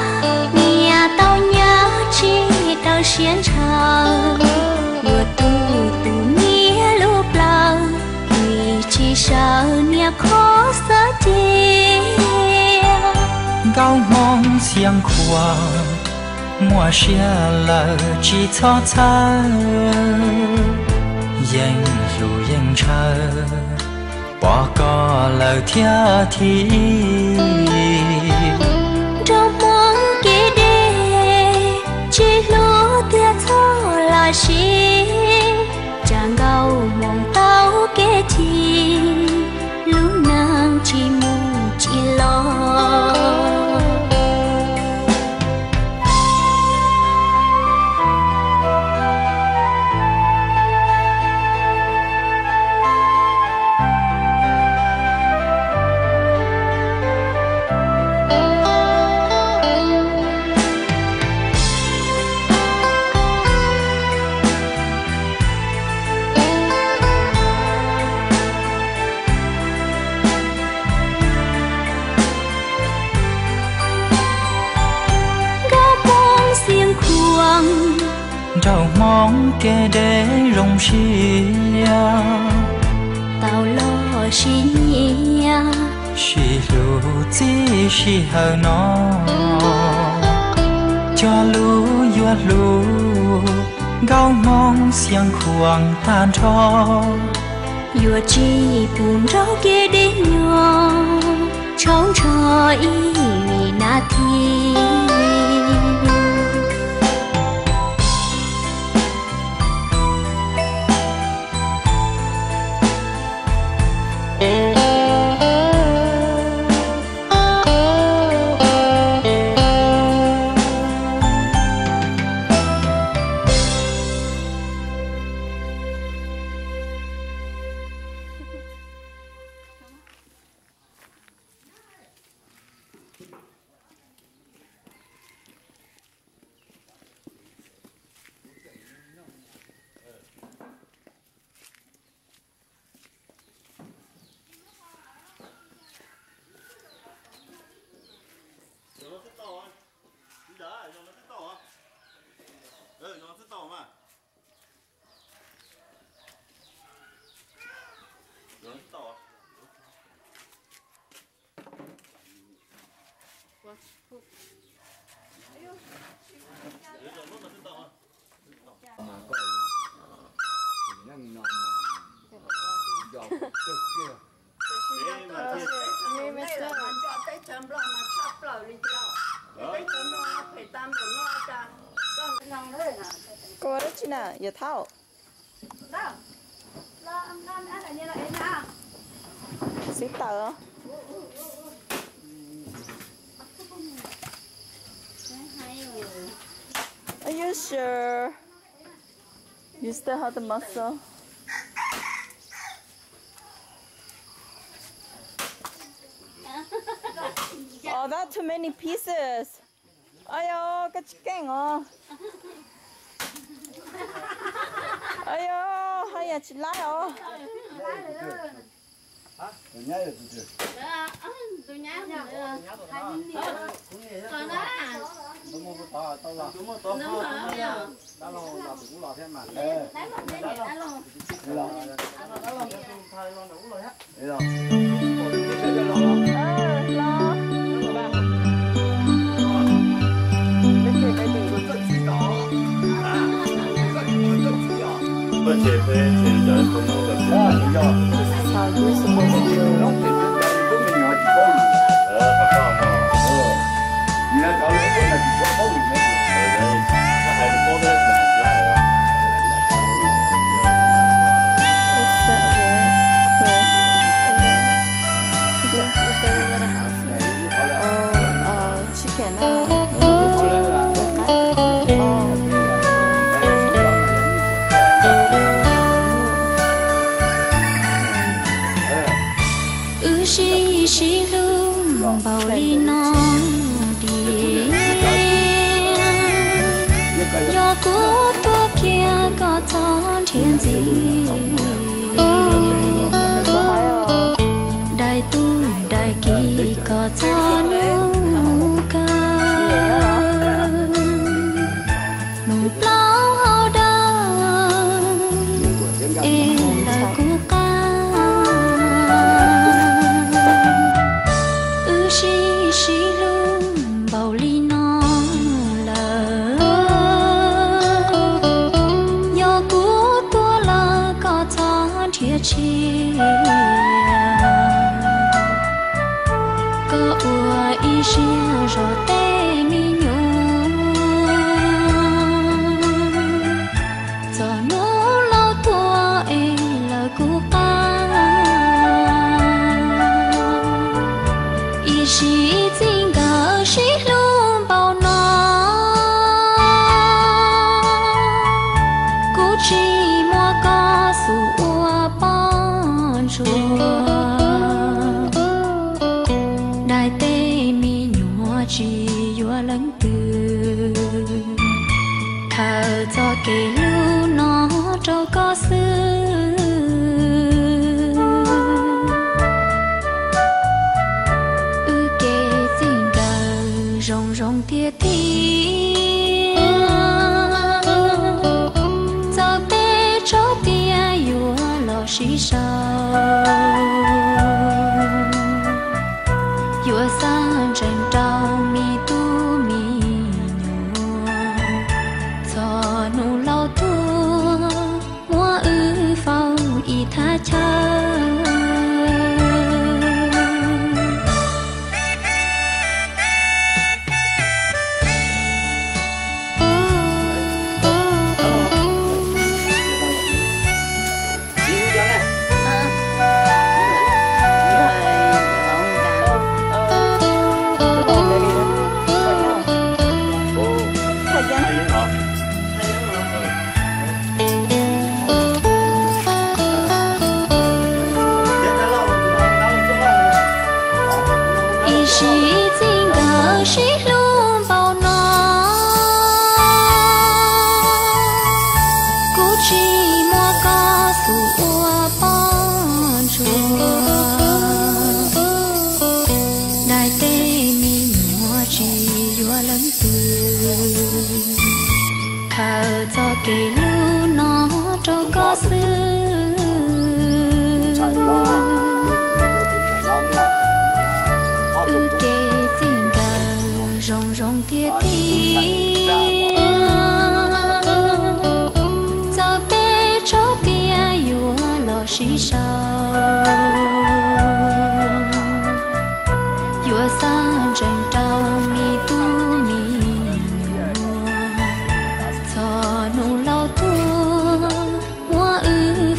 niam tau nyab tsis daws siab ntshaw, yuav tu tus niam lub plawv, vim tsis sawv niam qhov xav cia. Nkauj Hmoob Xia Khuam, muaj siab lawm tsis txhob txhawj, yeej hlub yeej ntshaw, pom koj lawm thiaj thim. Nraug Hmoob kev deb, tsis hlub thiaj txhob lam siv, Tsis, lub neej tsis mus tsis los. Nkauj Hmoob Xeev Khuam, nraug Hmoob kev deb zoo siab, tau los sib nyiam, sib hlub txij sij hawm no, cog lus yuav hlub Nkauj Hmoob Xeev Khuam tag nrho. Yuav tsis pub nrog kev deb nyog tshauv ntsho ib nas this. Koj ua dab tsi na, Yawm Thaub? Xib tawm. Are you sure? You still have the muscle? Oh, that too many pieces. Ayo, koj tsis keej os. Ayo, haj yam tsis laib os. Wb sib sib hlub npaum li no tiag, yog kuv tuag kiag koj txhob nrhiav ntxiv, daim tub daim ki koj txhob nug kawg. Nug plaub hau dawb es lawv kuv qab, wb sib sib hlub npaum li no lawm, yog kuv tuag lawm koj txhob nrhiav txhia, koj ua ib siab zog tej me nyuam, txog hnub laus tuag es lawv kuv qab. ntsuag, daim teb me nyuam tsis yuav leej twg. Khaws txoj kev hlub no rau koj xwb. Wb kev txij nkawm zoo zoo tiag tiag, txawm peb tsob tiaj yuav los sib sau, yuav xav ntseeg rau me tub me nyuam, txog hnub laus tuaj muab wb faus ib thaj chaw. Ib sim txij nkawm sib hlub npaum no, kuv tsis muab koj xub ua poj ntsuag. Daim teb me nyuam tsis yuav leej twg, khaws txoj kev hlub no rau koj xwb. Wb kev txij nkawm zoo zoo tiag tiag, txawm peb tsob tiaj yuav los sib sau, yuav xav ntseeg rau me tub me nyuam, txog hnub laus tuaj muab wb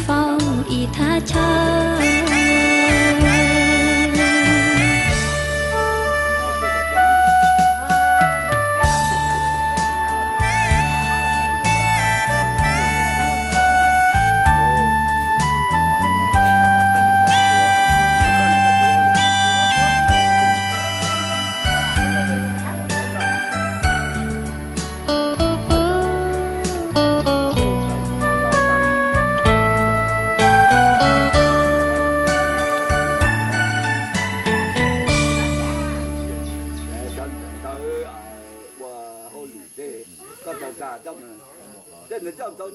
faus ib thaj chaw. Ua hauj lwm tej, koj tau tsa coj mus, tej nws coj tau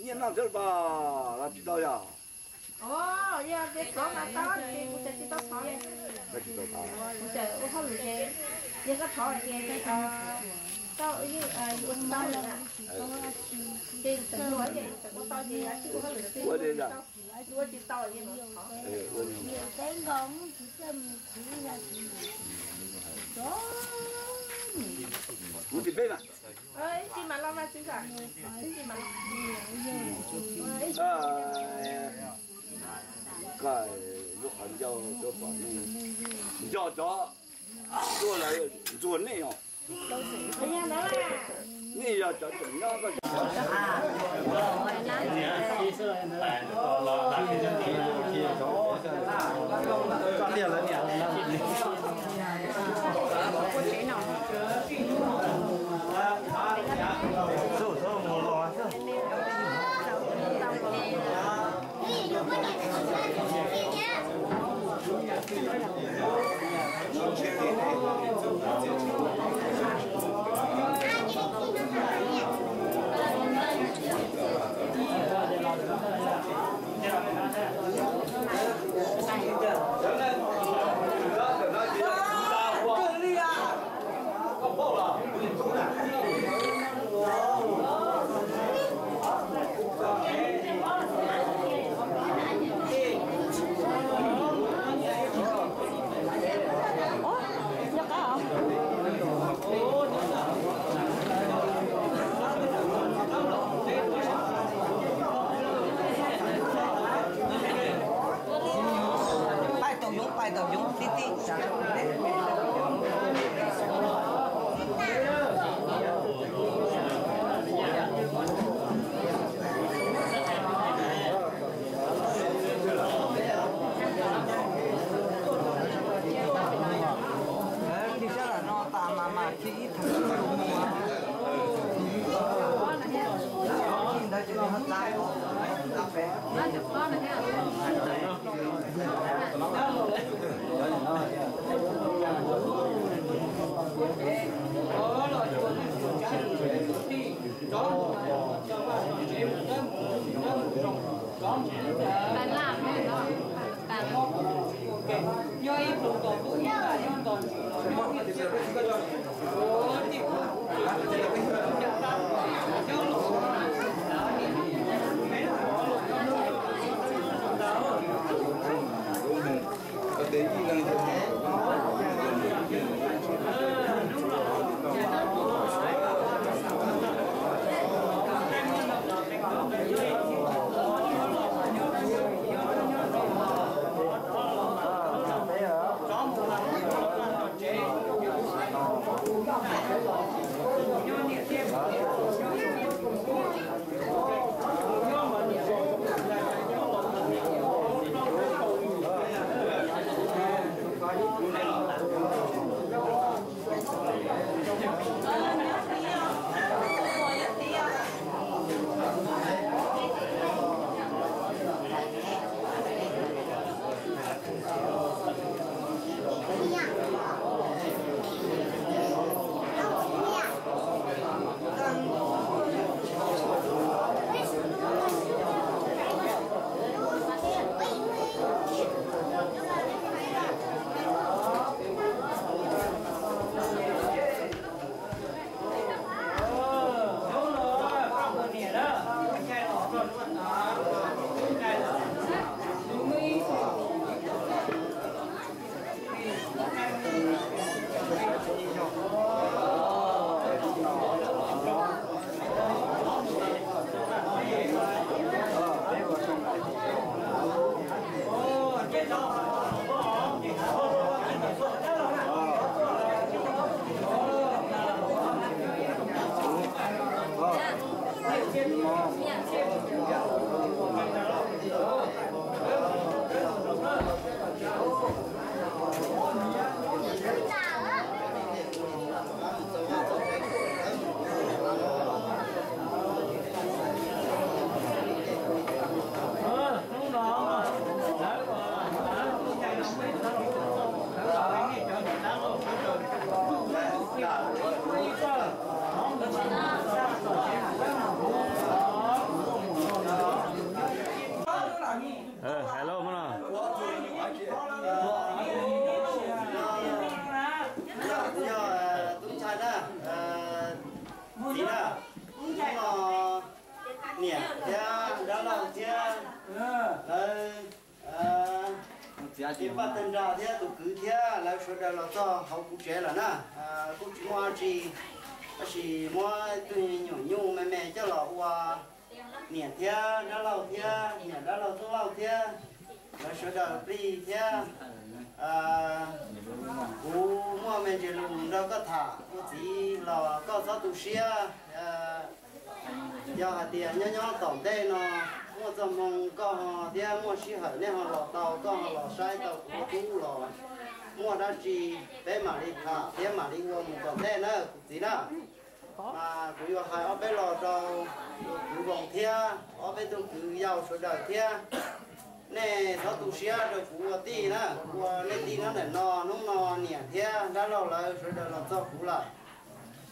nyiaj noj xwb los tsis tau yog? Yog tias thov mas tau, kuv tsis tau thov li. Kuv tseem ua hauj lwm ces yog koj thov ces tau, ua tsis tau lawm. Ces tseem ua ces tseem ua tau ces tsis ua hauj lwm xwb, ua tsis tau ces thov. Kuv tsis peb na. Ib tsis mas los mas tsis kam. Ib tsis mas los. Koj lub qhov ncauj tuaj pom nej, nco cov tuaj lawm ntxuag nej os. Nej yog cov tseem nyob koj. Pais tau yoov, pais tau yoov tib tib. Hello, no. Tub ntxhais na, txiv na, hnub no niam thiab dab laug thiab lawv txiv Paj Tag Nra thiab tus kwv thiab lawv sawv daws los txog hauv kuv tsev lawm na. Kuj tsis muaj dab tsi, tab sis muab ib tug nyuam nyuj me me coj los ua niam thiab dab laug thiab niam dab laug tub laug thiab lawv sawv daws plig thiab. Kuv muaj me ntsis lus nrog koj tham ua txiv los koj txhob tu siab. Yog hais tias nyob nyob tom ntej no muaj txoj hmoo koj ho thiab muaj sij hawm nej ho los tau, koj ho los saib tau kuv tub los muaj dab tsi peb mam li tham thiab mam li ua mus tom ntej na kuv txiv na. Mas kuv yuav hais ob peb los rau tus kwv Voos thiab ob peb tug kwv yau sawv daws thiab. Nej txhob tu siab rau kuv ua tij na, ua nej tij nyob ntawm no. Hnub no niam thiab dab laug lawv sawv daws los txog kuv lawm,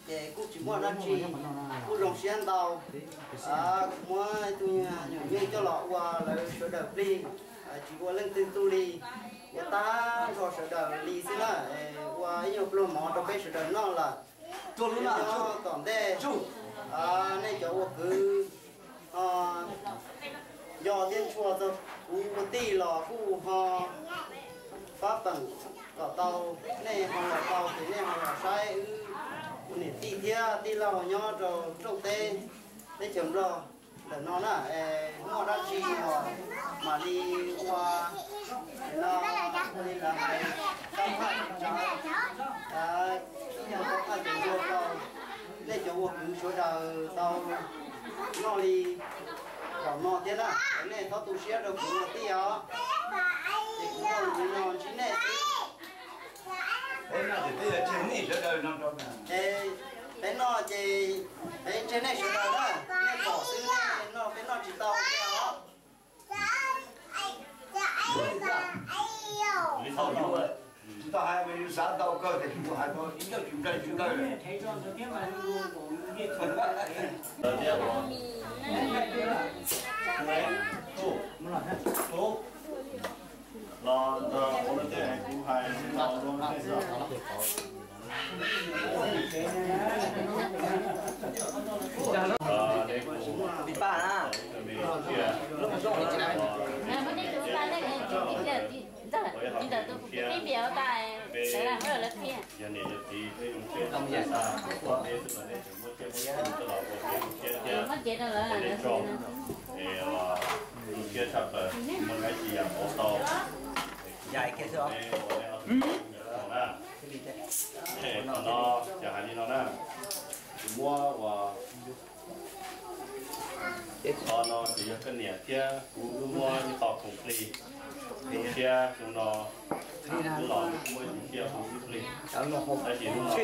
ces kuj tsis muaj dab tsi, kuj zoo siab ntau. Kuv muab ib tug nyuam nyuj coj los ua lawv sawv daws plig, tsis ua leej twg tu li, ua tag nrho sawv daws li xwb na. Ua ib nyuag pluag mov rau peb sawv daws noj lawm. Nyob tom ntej, nej cov ua kwv yog thiab ntshua txog kuv ua tij los kuj ho pab peem kom tau, nej ho los tau ces nej ho los saib wb ua niam tij thiab tij laug nyob rau rooj teb teb chaws Nplog ntawm no na. Es muaj dab tsi los mam li ua, no ua li lawv hais, tau phaj tau tsav, ib nyuag tau phaj tau ntsuag rau nej cov ua kwv sawv daws tau noj li zaum no thiab na. Nej txhob tu siab rau kuv ua tij os, ces kuv ua li no ntsib nej xwb. Peb noj ces peb yuav tseg nej sawv daws no rau. Es peb noj ces peb tseg nej sawv daws na, nej pom xwb, nej noj peb noj tsis tau os. Tsis tau hais, yus xav tau kawg tias yus hais tau ib co tswv nplej tswv dawb. Los ntawm kuv hais, Zoo siab tshaj plaws, muaj dab tsi yam paub tau. Qhov no ces hais li no na, kuv muab ua, qhov no ces yog koj niam thiab kuv wb muab ib qho khoom plig. Zoo siab xyoo no wb los wb muab zoo siab hu wb plig. Tab sis hnub no wb los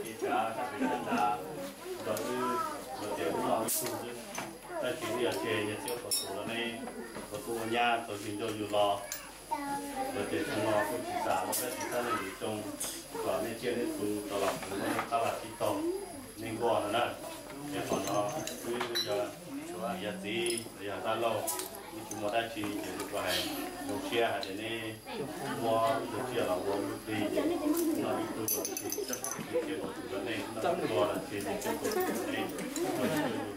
kev tsav sab pem sab nrad nrog wb, los tias wb noj wb tug xwb. Tab sis wb yog tseg yog txiab qhov tus los ne, qhov tus ua nyab tau yug ncauj yug lo, los tias xyoo no kuj tsis xav ua dab tsi tab leej vim xyoo kom nej tsiaj nej txhu tau los kuv muab nej qab vaj tsib taug nej nkuaj no na. Ces qhom no wb yog txiv los yog dab laug, wb tsis muaj dab tsi ces wb kuj hais zoo siab hais tias nej muab wb tus tsiaj los ua wb plig ces noj wb tug los sis tsiab qhov tus rau nej noj wb nkuaj los sis tsiab qhov tus rau nej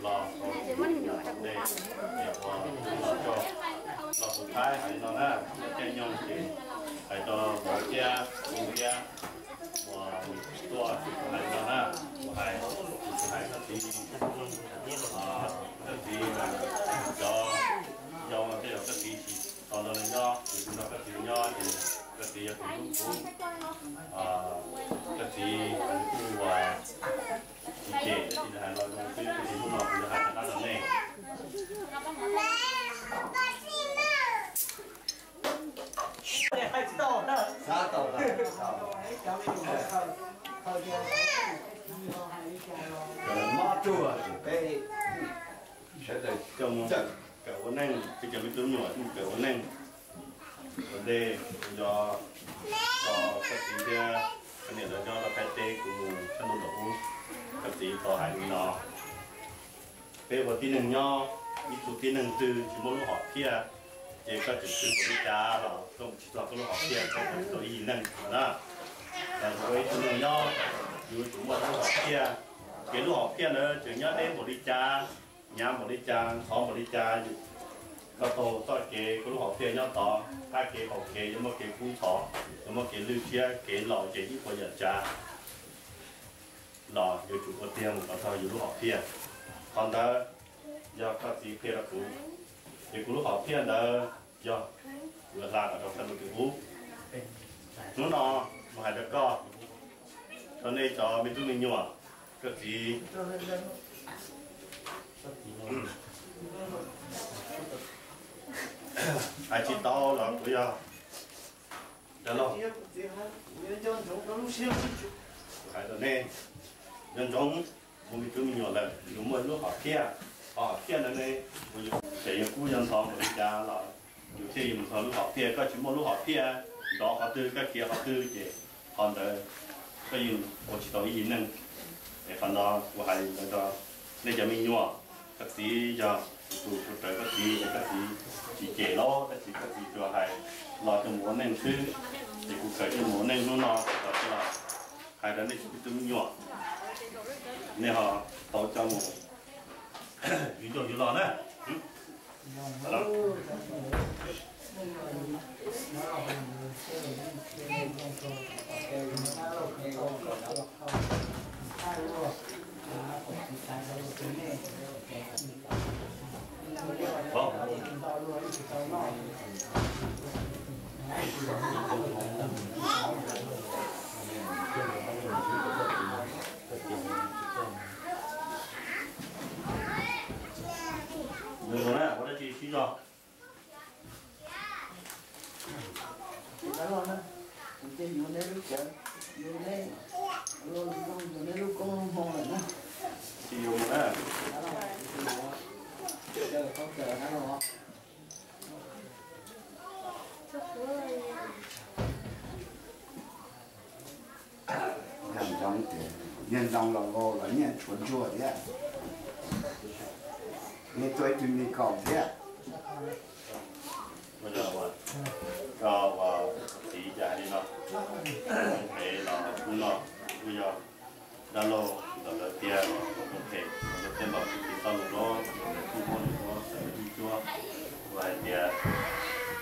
noj wb tug los rau nej. Ces ua los tso los tus Thaib hais li no na, muaj caij nyoog ces hais rau vauv thiab tub thiab uas tuaj hais li no na, kuv hais, kuv hais koj txiv, koj txiv cov yau tej zaum koj txiv tsis tau nrog lawv nyob, Koj txiv kuj ua tsis cem, tab sis hais los zoo xwb, tab sis hnub no kuv yuav hais rov qab rau nej. Kawm ua neej, peb cov me tub me nyuam coj mus kawm ua neej ua ntej, kuv nco tau koj txiv thiab koj niam lawv nyob rau Thaib teb, kuv mus thaj ntuj nram ub, koj txiv tau hais li no: Peb ua tib neeg nyob, ib tug tib neeg twg tsis muaj lub hom phiaj, ces koj tseem khwv npaum li cas los koj mus tsis txog koj lub hom phiaj, koj ua tsis tau ib yim neeg no na. Yus ua ib tug neeg nyob, yus yuav tsum muaj lub hom phiaj. Ces lub hom phiaj ntawd tseem nyob deb npaum li cas, hnyav npaum li cas, ntxhov npaum li cas, koj taug txoj kev koj lub hom phiaj nyob tod, qab kev qaum kev yuav muaj kev kub ntxhov, yuav muaj kev lwj siab, kev laus ces ib puas yam tsav los yuav tsum ua tiag mus kom txog yus lub hom phiaj. Qhov ntawd yog koj txiv qhia rau kuv, ces kuv lub hom phiaj ntawd yog yuav hla kom rau sab ntuj tim ub. Hnub no mus hais rau koj, rau nej cov me tub me nyuam, koj txiv hais tsis tau los kuv yog Dab Laug, hais rau nej, nco ntsoov, kuv me tub me nyuam lawm, yus muaj lub hom phiaj, hom phiaj ntawd ne, kuv yus tseem yog kub yog ntxhov npaum li cas los yus thiaj yuav mus txog lub hom phiaj. Koj tsis muaj lub hom phiaj, nrov qhov twg koj khiav qhov twg ces qhov ntawd koj yeej ua tsis tau ib yim neeg. Es qhov no kuv hais li ntawd rau nej cov me nyuam, koj txiv yog tus rawv koj txiv es koj txiv tsis cem los tab sis koj txiv tsuas hais los coj mus ua neej xwb. Ces kuv kawm coj mus ua neej hnub no los hais rau nej cov me tub me nyuam, nej ho tau coj mus yug coj yug los na. Nws mus na, ua dab tsi sib zog. Ces yuav neb lub cawv, yuav neb, yuav neb lub koob lub hmoo lawm na. Tsis yuav mus na. Yog ntsoov tias, yog ntsoov los vau los nyiaj tshuav ntsuag thiab, nej tuaj ib tug me kaus thiab. Ua txiv cas hais li no, pem los hnub no kuj yog dab laug ntawm lawv tiag los ua phem, lawv tej laus tsis tau lus los lawv kuj muab lus muab txawv ib cuab. Kuv hais tias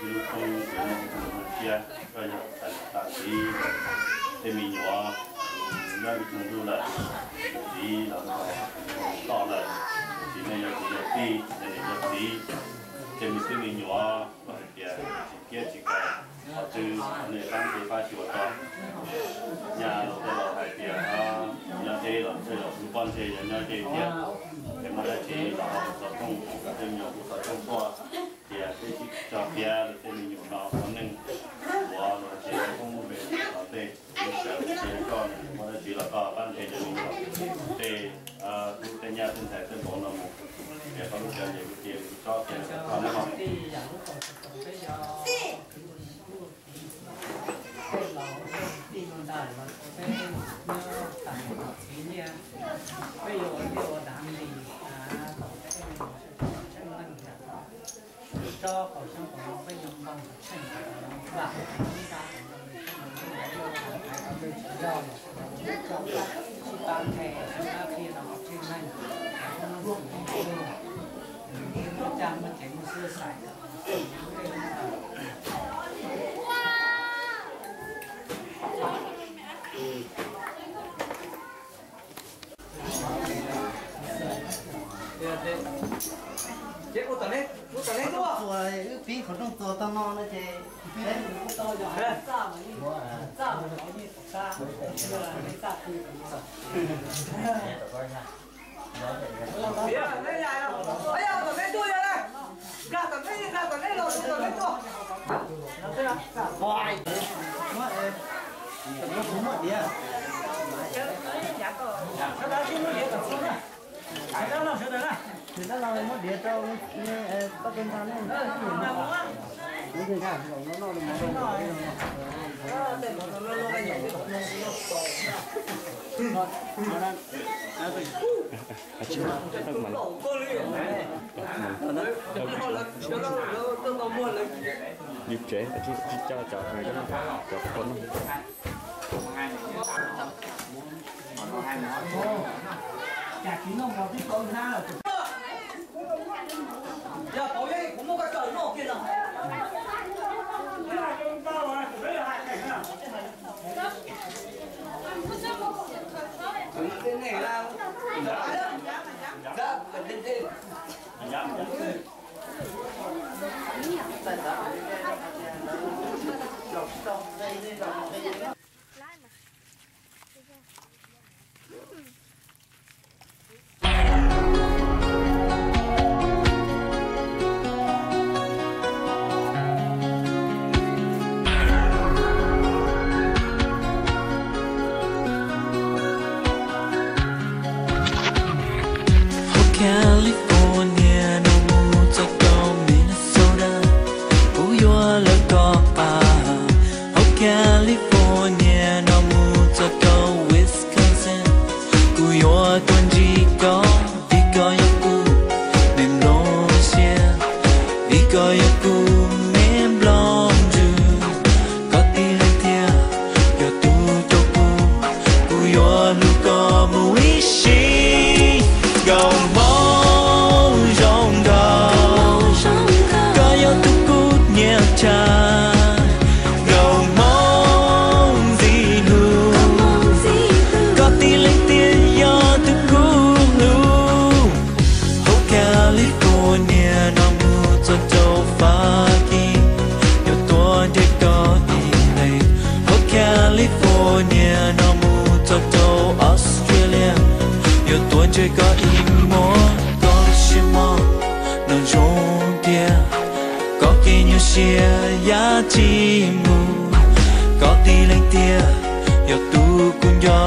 ib lub koob yuav muaj ib tug mus ua tsiab, koj yog txais tas txiv tej me nyuam, nyob ib tug ntuj lawm, txiv los toj lawm, txiv nej yog kuv yog tij, yog niam yog txiv, tej me tub me nyuam, kuv hais tias tsis kiab tsis kais qhov twg, nej pab ntsej pab xyuas tso. Nyaj los tej laus hais tias nyob deb los tej laus kuj poj ntseg yog nyob deb thiab. Es muaj dab tsi los ho kuj xov tooj, kom tej me nyuam kuj xov tooj tuaj tias peb sib tso piav lwm tej me nyuam no ua neej, ua los tsev koob lub npe los tej, sawv tsev koj muaj dab tsi los koj pab ntseg cov me nyuam tej tub tej nyab tej ntxhais tej vauv no mus. Es koj lub sij hawm ces kuv cia kuv tsob kiag rau koj na ho. Tej laus tej tij los tais txiv nyiaj, peb yuav ua liaj ua dav nti, kom peb tseeb meej thiab. Tsob qaum xyoob qaum ntoo peb yuav npog tsheej vam, hais kom peb tsis yog los sib pab nthe sib pab qhia rau kom tseeb meej, muaj xwb xais. Ces ua tom ne, ua tom ne tuaj, wb pib Rooj txuas tau no no ces Yus tsev tsis coj cov cov poj no. Hauv California no mus txog rau Minnesota, kuv yuav lawv koj qab. Hauv California no mus txog rau Wisconsin, kuv yuav tuaj ntsib koj, vim koj yog kuv me nplooj siab, vim koj yog kuv me nplooj ntsws. Koj tib leeg thiaj yog tus rau kuv, kuv yuav hlub koj mus ib sim. Nkauj Hmoob zoo nkauj, koj yog tus kuv nyiam tshaj. Nkauj Hmoob ntxim hlub, koj tib leeg thiaj yog tus kuv hlub. Hauv California no mus txog rau Fab Kis, yuav tuaj ntsib koj ib leeg. Hauv California no mus txog rau Australia, yuav tuaj ntsib koj ib muag. Koj lub siab mos no zoo tiag, koj kev nyuaj siab yam tsis mus. Koj tib leeg thiaj yog tus kuv nco,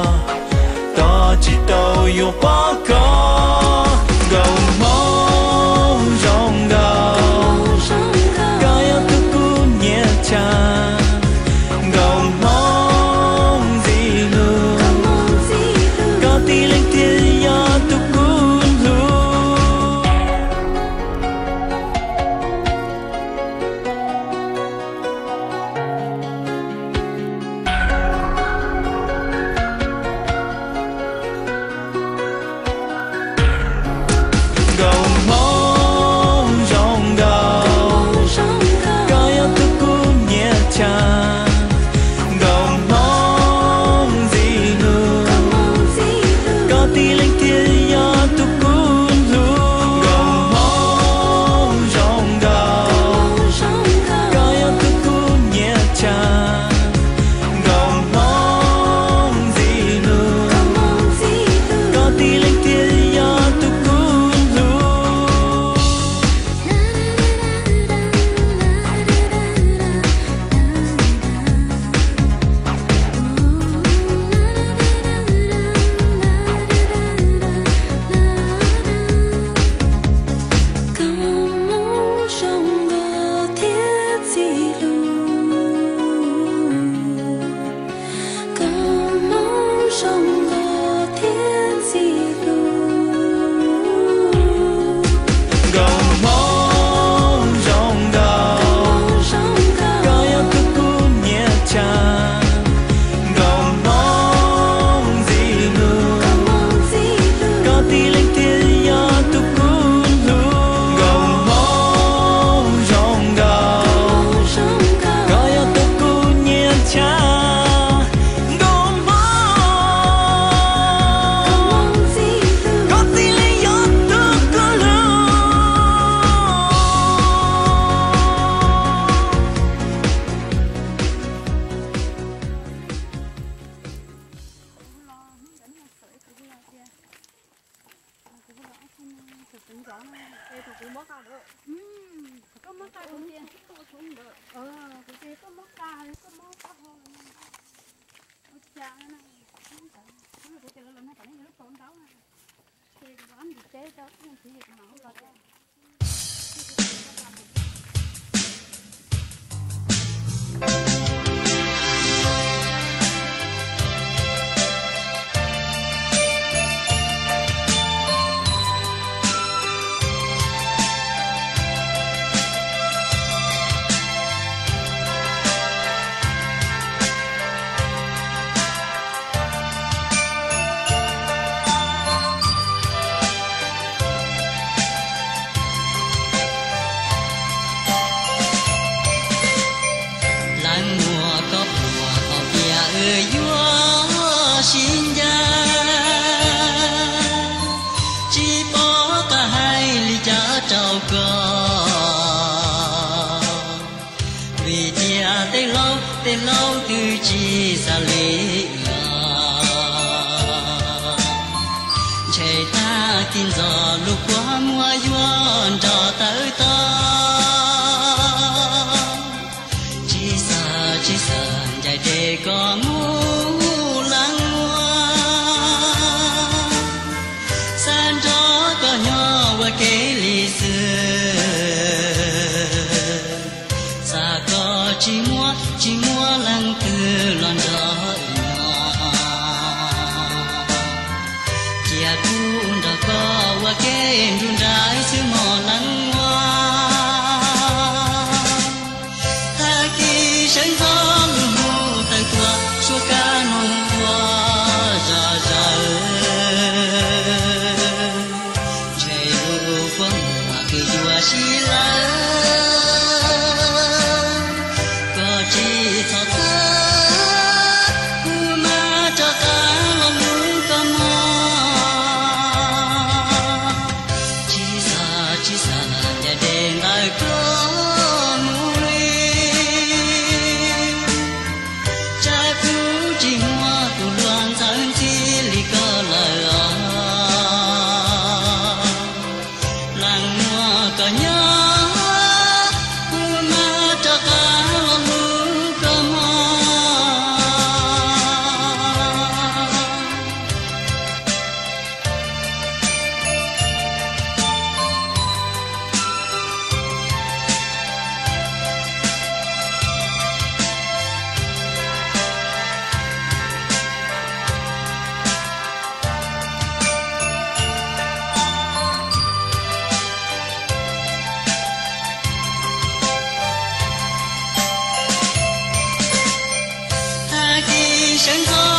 tos tsis tau yuav pom koj. Nkauj Hmoob zoo nkauj, koj yog tus kuv nyiam tshaj. Nkauj Hmoob ntxim hlub, koj tib leeg thiaj yog tus kuv hlub. Leej muam, koj puas paub tias wb yuav sib ncaim, tsis paub qab hais li cas rau koj, vim tias tej laus tej laus twb tsis xav li wb. Ntshe tag kis ntxov lub kua muag yuav nrov tawv tag. Tsis xav, tsis xav ncaim dej koj mus leej muam, xav nrog koj nyob ua ke li xwb. Xav koj tsis muaj, tsis muaj leej twg los nrog nyob, cia kuv nrog koj ua ke nrug nraim xwb mog leej muam. Tag kis sawv ntxov lub hnub tawm tuaj, suab kab noog ua zom zaws, ntshe lub kua muag twb yuav sib lawm. Koj tsis txhob txhawj, kuv mam rov qab los hlub koj mog. Tsis xav, tsis xav ncaim dej ntawm koj mus li, tsam kuv tsis muaj tus hluas ntxawm ntxim li koj lawm os. Leej muam, koj nyob, kuv mam rov qab los hlub koj mog. Tag kis sawv ntxov